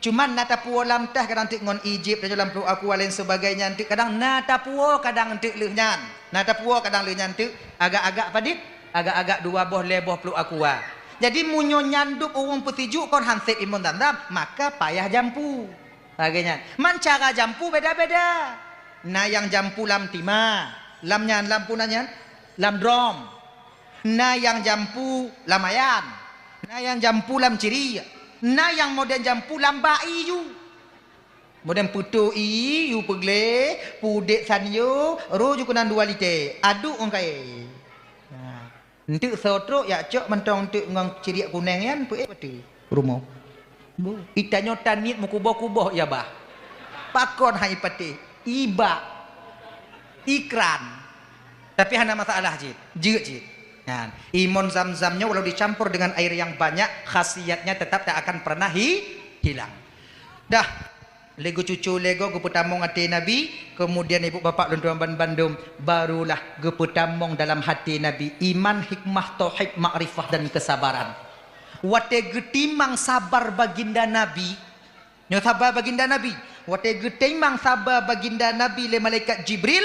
Cuman na tapuwoe lam tah kadang teuk ngon Egypt, lam pluek Aqua lain sebagainya teuk kadang na tapuwoe kadang teuk lheueh nyan. Na tapuwoe kadang lheueh nyan teuk agak-agak padit, agak-agak dua boh lhèe boh pluek Aqua. Jadi meunyoe nyandop ureuëng peusijuek kon han sép imon Zamzam, maka payah jampu. Lagée nyan. Man cara jampu beda-beda. Na nyang jampu lam timah, lam nyan, lam puna nyan, lam drom. Na nyang jampu lam ayan. Na nyang jampu lam ciri. Na nyang modern jampu lam bak ié ju. Modern peutoh ié ju peugleh, pudek sanyo, roh ju keunan dua lite. Aduk ngon kayée. Nah. Enteuk soe trok jak cok mantong enteuk ngon ciriek kuneng nyan peuék patéh rumoh. Boh, itanyoe taniet meukuboh-kuboh ya bah. Pakon hai patéh? Ibak. Ikran. Tapi hana masalah cit. Jeuet cit. Nyan. Imon Zamzam nyoe walau dicampur dengan air yang banyak, khasiatnya tetap tak akan pernah hi-, hilang. Dah. Lé geucucu lé goe geupeutamong até Nabi, kemudian ibu bapak lôn tuan ban bandum, barulah geupeutamong dalam até Nabi iman, hikmah, tauhid, makrifah dan kesabaran. Watée geutimang sabar baginda Nabi, nyoe sabar baginda Nabi, watée geutimang sabar baginda Nabi lé malaikat Jibril,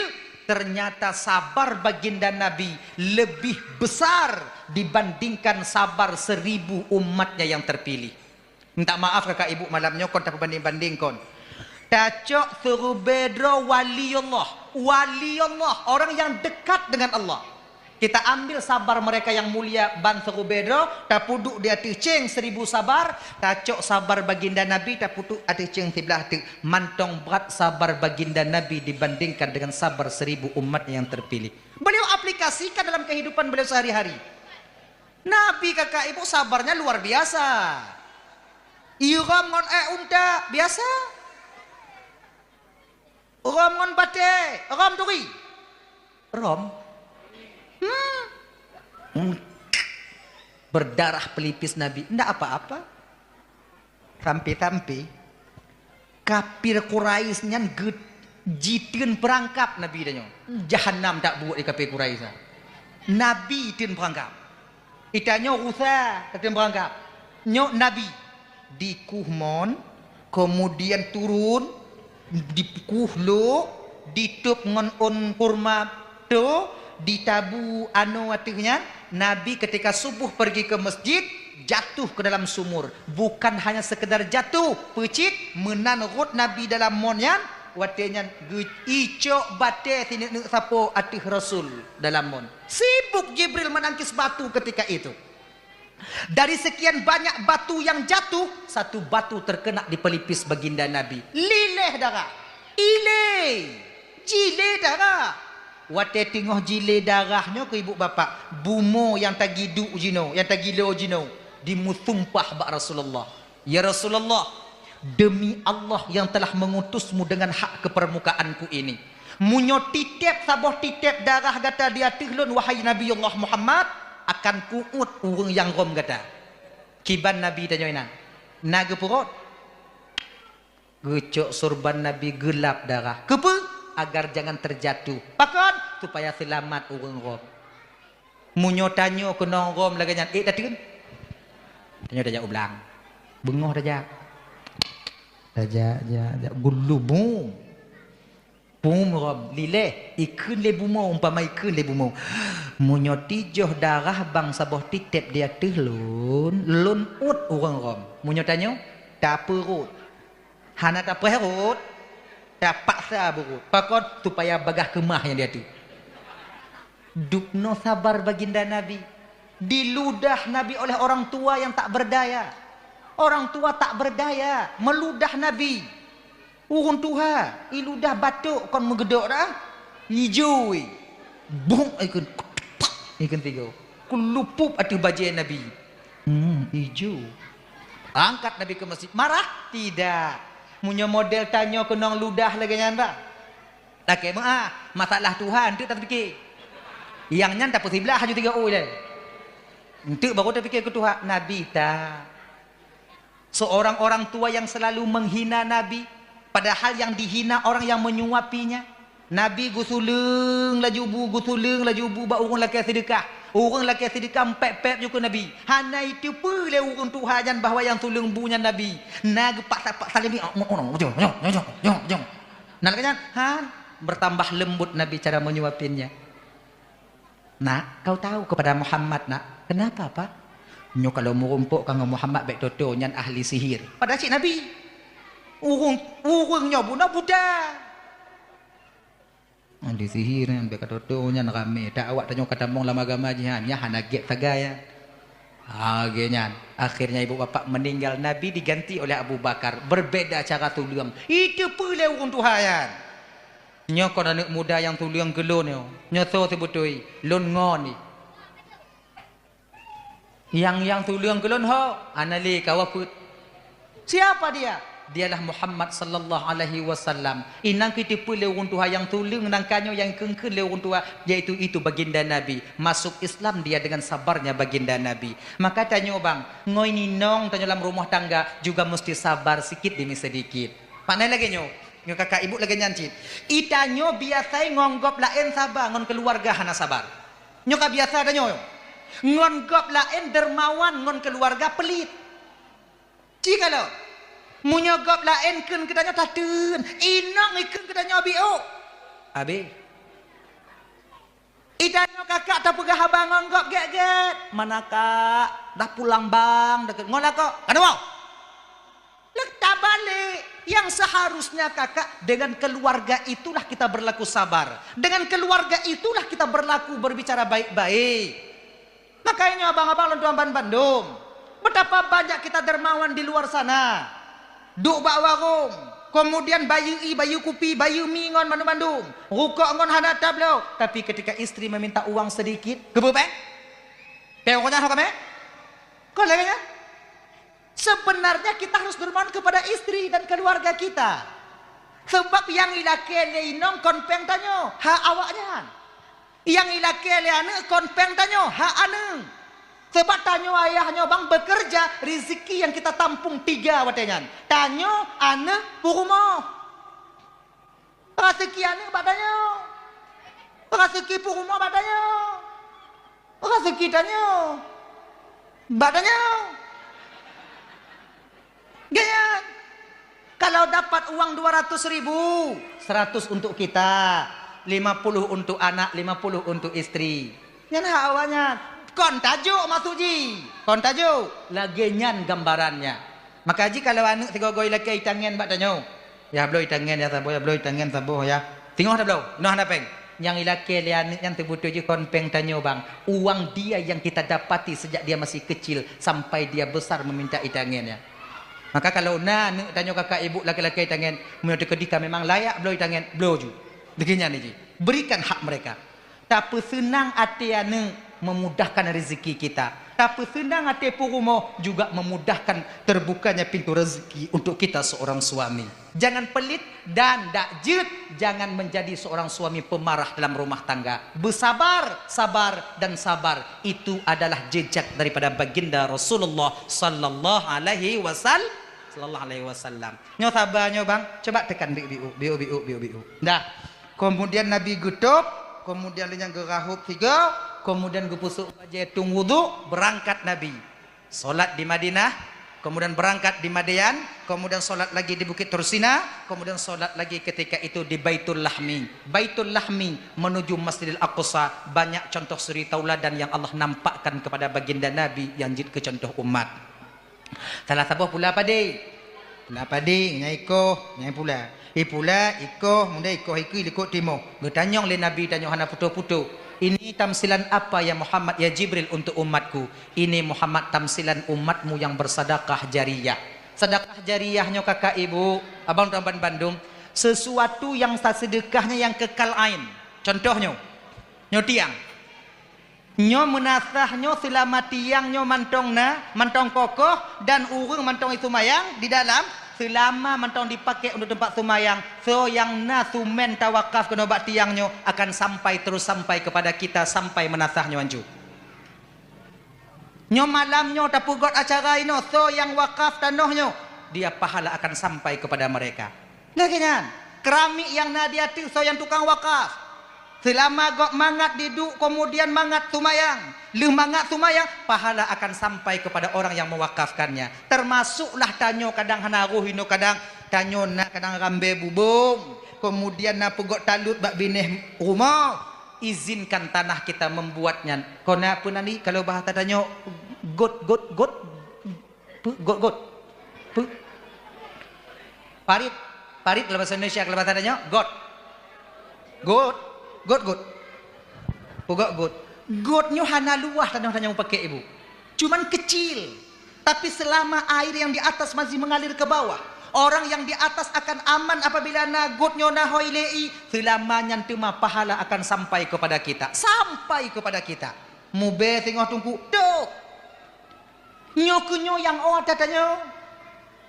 ternyata sabar baginda Nabi lebih besar dibandingkan sabar seribu umatnya yang terpilih. Minta maaf kakak ibu malam nyoe kon tapeubanding-banding kon. Tacok seurubée droe wali Allah, wali Allah, orang yang dekat dengan Allah. Kita ambil sabar mereka yang mulia ban seurubée droe, tapeuduek di ateueh céng seribu sabar, tacok sabar baginda Nabi, tapeuduek ateueh céng siblah teuk. Mantong brat sabar baginda Nabi dibandingkan dengan sabar seribu umat yang terpilih. Beliau aplikasikan dalam kehidupan beliau sehari-hari. Nabi kakak ibu sabarnya luar biasa. Irhom ngon ék unta biasa. Rhom ngon batée, rhom turi. Rhom. Hmm. Hmm. Berdarah pelipis Nabi, ndak apa-apa. Sampai-sampai kafir Quraisy nyan geu-, jiteun peurangkap Nabi tanyoe. Jahanam tak buet di kafir Quraisy nyan. Nabi teun peurangkap. Itanyoe rusa, tateun peurangkap. Nyoe Nabi dikueh mon, kemudian turun, dikueh lok, ditôb ngon ôn kurma to, ditabu anoe ateueh nyan. Nabi ketika subuh pergi ke masjid, jatuh ke dalam sumur. Bukan hanya sekedar jatuh, peucit, meunan rhot Nabi dalam mon nyan, watée nyan geu-, icok batée sineuk-neuk sapo ateueh Rasul dalam mon. Sibuk Jibril menangkis batu ketika itu. Dari sekian banyak batu yang jatuh, satu batu terkena di pelipis baginda Nabi. Lileh darah. Ilé. Jilé darah. Watée teungoh jilé darah nyoe keu ibu bapak, bumoe nyang tagiduek jinoe, nyang tagilo jinoe, jimeusumpah bak Rasulullah. Ya Rasulullah, demi Allah yang telah mengutusmu dengan hak ke permukaanku ini, meunyoe titeb saboh titeb darah gata di ateueh lôn, wahai Nabi Allah Muhammad, akan kuuet ureuëng nyang rhom gata. Kiban Nabi tanyoe inan, na geupeurot? Geucok sorban Nabi geulap darah. Keupeue? Agar jangan terjatuh. Pakon? Supaya seulamat ureuëng rhom. Meunyoe tanyoe keunong rhom lagée nyan, ék tateun. Tanyoe tajak u blang. Beungoh tajak. Tajak, jak, jak. Gulubu. Pum rhom, lileh. Ikheun lé bumoe, umpama ikheun lé bumoe. Meunyoe tijoh darah bang saboh titeb di ateueh lôn, lôn uet ureuëng rhom. Meunyoe tanyoe, tapeurot. Hana tapeurot, tapaksa beurot. Pakon? Supaya bagah keumah nyang di ateueh. Dubnoe sabar baginda Nabi. Diludah Nabi oleh orang tua yang tak berdaya. Orang tua tak berdaya, meuludah Nabi. Ureuëng tuha, iludah batok kon meugeudok dah. Ijui. Bung ikun. Ikun tiga. Kulupuk ateueh bajée Nabi. Hmm, iju. Angkat Nabi ke masjid. Marah? Tidak. Meunyoe model tanyoe keunong ludah lagée nyan, bah. Lakée meuah, masalah tuha enteuk tapike. Nyang nyan tapeusiblah aju tiga u ilée. Enteuk baru tapike keu tuha, Nabi ta. Seorang orang tua yang selalu menghina Nabi, padahal yang dihina orang yang menyuapinya. Nabi geusuleueng laju bu, geusuleueng laju bu bak ureuëng lakée seudeukah. Ureuëng lakée seudeukah pép-pép ju keu Nabi. Hana jiteupeue lé ureuëng tuha nyan bahwa nyang suleueng bu nyan Nabi. Na geupaksa-paksa lé mi, "Oh, oh, oh, jom, jom, jom, jom, jom, jom." Na lagée nyan, han, bertambah lembut Nabi cara menyuapinnya. "Nak, kau tahu kepada Muhammad, Nak?" "Kenapa, Pak?" "Nyoe kalau meurumpok ka ngon Muhammad bék toto, nyan ahli sihir." Padahai cit Nabi. Ureuëng, ureuëng nyoe bunoe buta. Ahli sihir nyan bék ka toto, nyan ramé. Tak awak tanyoe ka tamong lam agama jihan, nyan hana gét sagai nyan. Lagée nyan, akhirnya ibu bapak meninggal, Nabi diganti oleh Abu Bakar. Berbeda cara tuleueng. Jiteupeue lé ureuëng tuha nyan. Nyoe kon aneuëk muda nyang tuleueng keu lôn nyoe. Nyoe soe seubeutôi? Lôn ngon jih. Nyang, nyang tuleueng keu lôn ho? Hana lé, kawa peuet. Siapa dia? Dialah Muhammad sallallahu alaihi wasallam. Inong jiteupeue lé ureuëng tuha nyang tuleueng nangka nyoe nyang kheun-kheun lé ureuëng tuha, yaitu itu baginda Nabi. Masuk Islam dia dengan sabarnya baginda Nabi. Maka tanyoe bang, ngon inong tanyoe lam rumah tangga juga mesti sabar sikit demi sedikit. Makna lagée nyoe, nyoe kakak ibu lagée nyan cit. Itanyoe biasa ngon gob laén saba, ngon keuluwarga hana sabar. Nyoe ka biasa tanyoe. Ngon gob laén dermawan, ngon keuluwarga pelit. Ci ka lom. Meunyoe gob laén kheun keu tanyoe tateun, inong ikheun keu tanyoe biôk. Habéh. Itanyoe kakak tapeugah haba ngon gob gét-gét. "Mana kak? Dah pulang bang?" Dekat ngon lakoe. Ka na woe? Leuh tabalek. Yang seharusnya kakak, dengan keluarga itulah kita berlaku sabar. Dengan keluarga itulah kita berlaku berbicara baik-baik. Makanya abang-abang lôn tuan ban bandum, betapa banyak kita dermawan di luar sana. Duek bak warong, kemudian bayeue ie, bayeue kupi, bayeue mi ngon bandum-bandum. Rukok ngon hana tabloe, tapi ketika istri meminta uang sedikit, geubeuet? Péng rukok nyan ho kamé? Kon lagée nyan? Sebenarnya kita harus dermawan kepada istri dan keluarga kita. Sebab nyang ilakée lé inong kon péng tanyoe, hak awaknyan. Nyang ilakée lé aneuëk kon péng tanyoe, hak aneuëk. Sebab tanyoe ayah nyoe bang bekerja, rezeki yang kita tampung tiga watée nyan. Tanyoe, aneuëk, peurumoh. Rezeki aneuëk bak tanyoe. Rezeki peurumoh bak tanyoe. Rezeki tanyoe bak tanyoe. Gaya. Kalau dapat uang dua ratus ribu, seratus untuk kita, lima puluh untuk anak, lima puluh untuk istri. Nyan hak awaknyan. Kon tajok maksud jih. Kon tajok. Lagée nyan gambarannya. Maka jih kalau aneuëk sigoe-goe ilakée itangen bak tanyoe, "Yah bloe itangen yah saboh, yah bloe itangen saboh yah." Singoh tabloe, inoe hana péng. Nyang ilakée lé aneuëk nyan teubeutôi jih kon péng tanyoe bang. Uang dia yang kita dapati sejak dia masih kecil sampai dia besar meminta itangen nyan. Maka kalau na aneuëk tanyoe kakak ibu lakée-lakée itangen, meunyoe teukeudi ka memang layak bloe itangen, bloe ju. Lagée nyan jih. Berikan hak mereka. Tapeuseunang até aneuëk memudahkan rezeki kita. Tapeuseunang até peurumoh juga memudahkan terbukanya pintu rezeki untuk kita seorang suami. Jangan pelit dan dak jeuet, jangan menjadi seorang suami pemarah dalam rumah tangga. Bersabar, sabar, dan sabar. Itu adalah jejak daripada baginda Rasulullah sallallahu alaihi wasal-, sallallahu alaihi wasallam. Nyoe saba nyoe bang, coba tekan biuk-biuk, biuk-biuk, biuk-biuk. Dah. Kemudian Nabi geutôb, kemudian lheueh nyan geurahôb sigoe, kemudian geupeusôk bajée tueng wudhu, beurangkat Nabi. Solat di Madinah, kemudian beurangkat di Madian, kemudian solat lagi di Bukit Tursina, kemudian solat lagi ketika itu di Baitul Lahmi. Baitul Lahmi menuju Masjidil Aqsa, banyak contoh suri tauladan yang Allah nampakkan kepada baginda Nabi nyang jeuet keu contoh umat. Salah saboh pula padé. Pula padé, nyang ikoh, nyang pula. Ipula, ikoh, muda ikoh ikeue likot timoh. Geutanyong lé Nabi tanyoe hana putôh-putôh. "Ini tamsilan apa ya Muhammad, ya Jibril untuk umatku?" "Ini Muhammad tamsilan umatmu yang bersadakah jariyah." Sadakah jariyah nyoe kakak ibu, abang tuan ban bandum, sesuatu yang saseudekahnya yang kekal ain. Contoh nyoe, nyoe tiang. Nyoe meunasah nyoe seulama tiang nyoe mantong na, mantong kokoh, dan ureuëng mantong iseumayang di dalam, seulama mantong dipaké untuk teumpat seumayang, soe nyang na sumén tawakaf keunoe bak tiang nyoe akan sampai terus sampai kepada kita sampai meunasah nyoe ancu. Nyoe malam nyoe tapeugöt acara inoe, soe nyang wakaf tanoh nyoe, dia pahala akan sampai kepada mereka. Lagée nyan, Keramik nyang na di ateueh soe nyang tukang wakaf. Seulama gob mangat diduek, keumudian mangat seumayang. Lheueh mangat seumayang, pahala akan sampai kepada orang yang mewakafkannya. Termasuklah tanyoe kadang hana roh inoe kadang, tanyoe na kadang rambée bubông, keumudian na peugöt talut bak binéh rumoh. Izinkan tanah kita membuatnya. Kon na peue nan di, kalau bahasa tanyoe, got, got, got, Peu-, got, got. Peu-, parit. Parit kalau bahasa Indonesia, kalau bahasa tanyoe, got. Got. Got, got. Peugöt got. Got nyoe hana luwah tanoh tanyoe mupakè, Ibu. Cuman kecil. Tapi selama air yang di atas masih mengalir ke bawah, orang yang di atas akan aman apabila na got nyoe na hôi lé ié, seulama nyan teuma pahala akan sampai kepada kita. Sampai kepada kita. Mubée singoh Teungku, dok. Nyoe keuh nyoe nyang ôt ata tanyoe.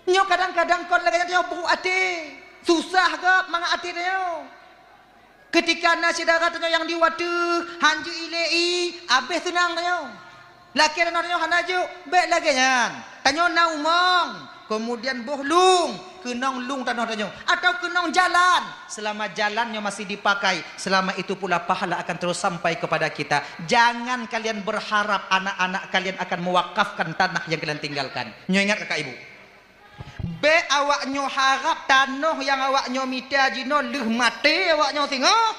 Nyoe kadang-kadang kon lagée nyan tanyoe brôk até. Susah gob mangat até tanyoe. Keutika na syedara tanyoe nyang di ateueh, han jeuet ilée ié, abéh seunang tanyoe. Lakée tanoh tanyoe hana jok, bék lagée nyan. Tanyoe na umong, keumudian boh lueng, keunong lueng tanoh tanyoe, atawa keunong jalan. Selama jalan nyoe masih dipakai, selama itu pula pahala akan terus sampai kepada kita. Jangan kalian berharap anak-anak kalian akan mewakafkan tanah yang kalian tinggalkan. Nyoe ingat kakak ibu. Bék awak nyoe harab tanoh nyang awak nyoe mita jinoe lheueh maté awak nyoe singoh,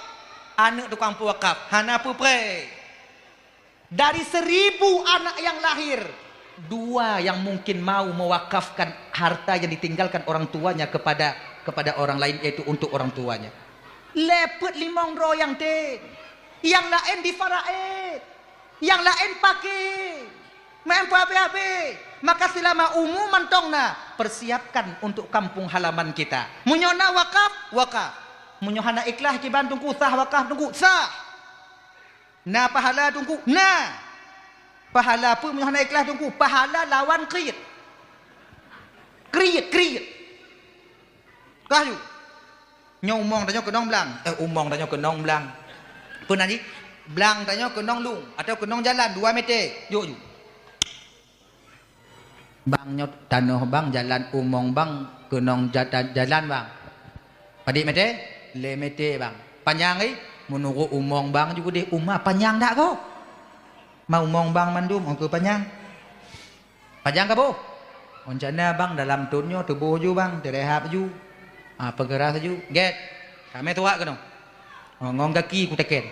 aneuëk tukang peuwakaf, hana peupreh. Dari seribu anak yang lahir, dua yang mungkin mau mewakafkan harta yang ditinggalkan orang tuanya kepada, kepada orang lain, yaitu untuk orang tuanya. Lhée peuet limong droe nyang tem, nyang laén di Faraid, nyang laén paké, meu'en peuhabéh-habéh. Maka selama umu mantong na, persiapkan untuk kampung halaman kita. Meunyoe na wakaf, wakaf. Meunyoe hana ikhlas kiban Teungku, sah wakaf Teungku, sah. Na pahala Teungku? Na. Pahala peue meunyoe hana ikhlas Teungku? Pahala lawan kriet. Kriet, kriet. Kah ju. Nyoe umong tanyoe keunong blang. Eh, umong tanyoe keunong blang. Peue nan jih? Blang tanyoe keunong lueng atawa keunong jalan dua meter. Jok ju. Bang nyoe tanoh bang, jalan umong bang, keunong ja-, ja-, jalan bang. Padit meter? Lhée meter bang. Panyang, eh? Meunurot umong bang ju keudeh uma panyang dak gob? Ma umong bang mandum, ongkeu panyang. Panyang ka boh? Rencana bang dalam thon nyoe tuboh ju bang, teurehab ju. Ah, peugeurah ju. Gét. Kamé tuwak keunoe. Oh, ngon gaki kuteken.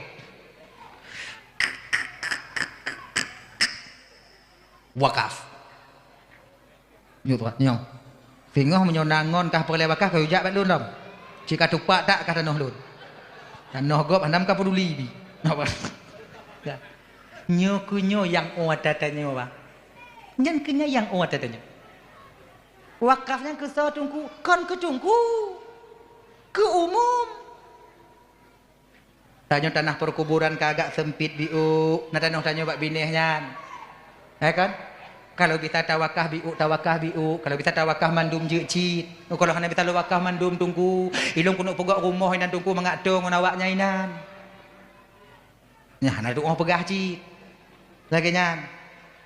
Wakaf. Nyoe tuan, nyoe. Singoh meunyoe na ngon kah peureulée wakaf, kayue jak bak lôn lom. Cit ka tupak that kah tanoh lôn. Tanoh gob hana ka peuduli bi. Napa? Ya. Nyoe keuh nyoe nyang ôt ata tanyoe, bah. Nyan keuh nyan nyang ôt ata tanyoe. Wakaf nyan keu soe Teungku? Kon keu Teungku. Keu umum. Tanyoe tanah perkuburan ka agak sempit biôk, na tanoh tanyoe bak binéh nyan. Ya kan? Kalau bisa tawakah biôk, tawakah biôk. Kalau bisa tawakah mandum jeuet cit. Oh, kalau hana bisa lôn wakah mandum Teungku, ilôn keuneuk peugöt rumoh inan Teungku mangat toe ngon awak nyan inan. Nyan hana tuoh peugah cit. Lagée nyan.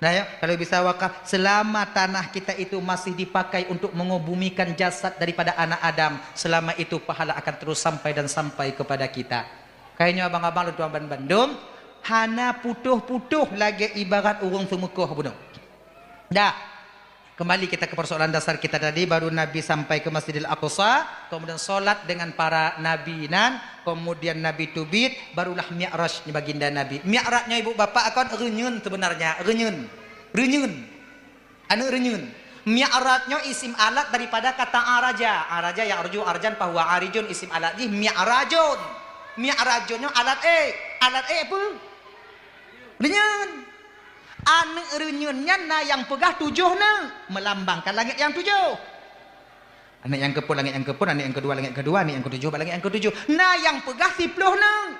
Nah, ya, kalau bisa wakaf, selama tanah kita itu masih dipakai untuk mengebumikan jasad daripada anak Adam, selama itu pahala akan terus sampai dan sampai kepada kita. Kayée nyoe abang-abang lôn tuan ban-, bandum, hana putôh-putôh lagée ibarat ureuëng seumeukoh bunoe. Dah. Kembali kita ke persoalan dasar kita tadi, baru Nabi sampai ke Masjidil Aqsa, kemudian sholat dengan para nabi nan, kemudian Nabi teubiet, barulah Mi'raj baginda Nabi. Mi'raj nyoe ibu bapak kon reunyeun sebenarnya, reunyeun. Reunyeun. Aneuëk reunyeun. Mi'raj nyoe isim alat daripada kata araja. Araja ya'ruju arjan fahuwa arijun, isim alat jih mi'rajun. Mi'rajun nyoe alat ék. Alat ék peue? Reunyeun. Aneuëk reunyeun nyan na nyang peugah tujoh neuëk, meulambangkan langét nyang tujoh. Aneuëk nyang keupeuet langét nyang keupeuet, aneuëk nyang keudua langét keudua, aneuëk nyang keutujoh bak langét nyang keutujoh. Na nyang peugah siploh neuëk.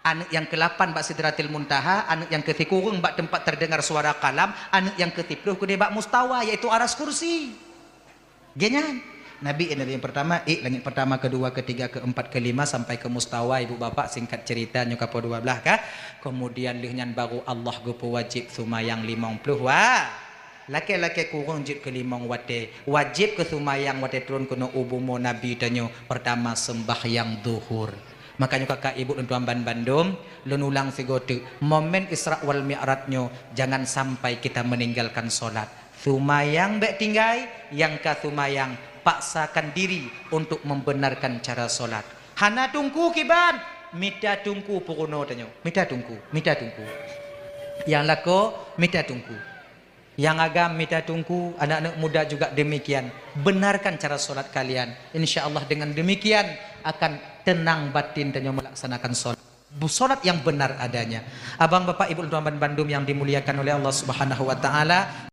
Aneuëk nyang keulapan bak Sidratil Muntaha, aneuëk nyang keusikureueng bak teumpat terdengar suara kalam, aneuëk nyang keusiploh keudeh bak mustawa, yaitu aras kursi. Geuhnyan, Nabi, Nabi nyang pertama, ék langét pertama, keudua, keutiga, keuempat, keulima, sampai keu mustawa, ibu bapak, singkat cerita, nyoe ka poh dua blaih kah. Keumudian lheueh nyan baru Allah geupeuwajéb seumayang limong ploh wa-, Lakée-lakée kureueng jeuet keu limong watée, wajéb keu seumayang watée trôn keunoe u bumoe Nabi tanyoe, peurtama seumbahyang zuhur. Makajih kakak ibu lôn tuan banbandum, lôn ulang sigoe teuk, momen Isra wal Mi'raj nyoe jangan sampai kita meninggalkan solat. Seumayang bék tinggai, nyang ka seumayang paksakan diri untuk membenarkan cara solat. Hana teungku kiban, mita teungku peurunoe tanyoe. Mita teungku, mita teungku. Nyang lakoe, mita teungku. Nyang agam mita teungku, anak-anak muda juga demikian. Benarkan cara solat kalian. Insya Allah dengan demikian akan tenang batin tanyoe melaksanakan solat. Bu-, solat yang benar adanya. Abang, bapak, ibu, lôn tuan banbandum yang dimuliakan oleh Allah Subhanahu wa Ta'ala,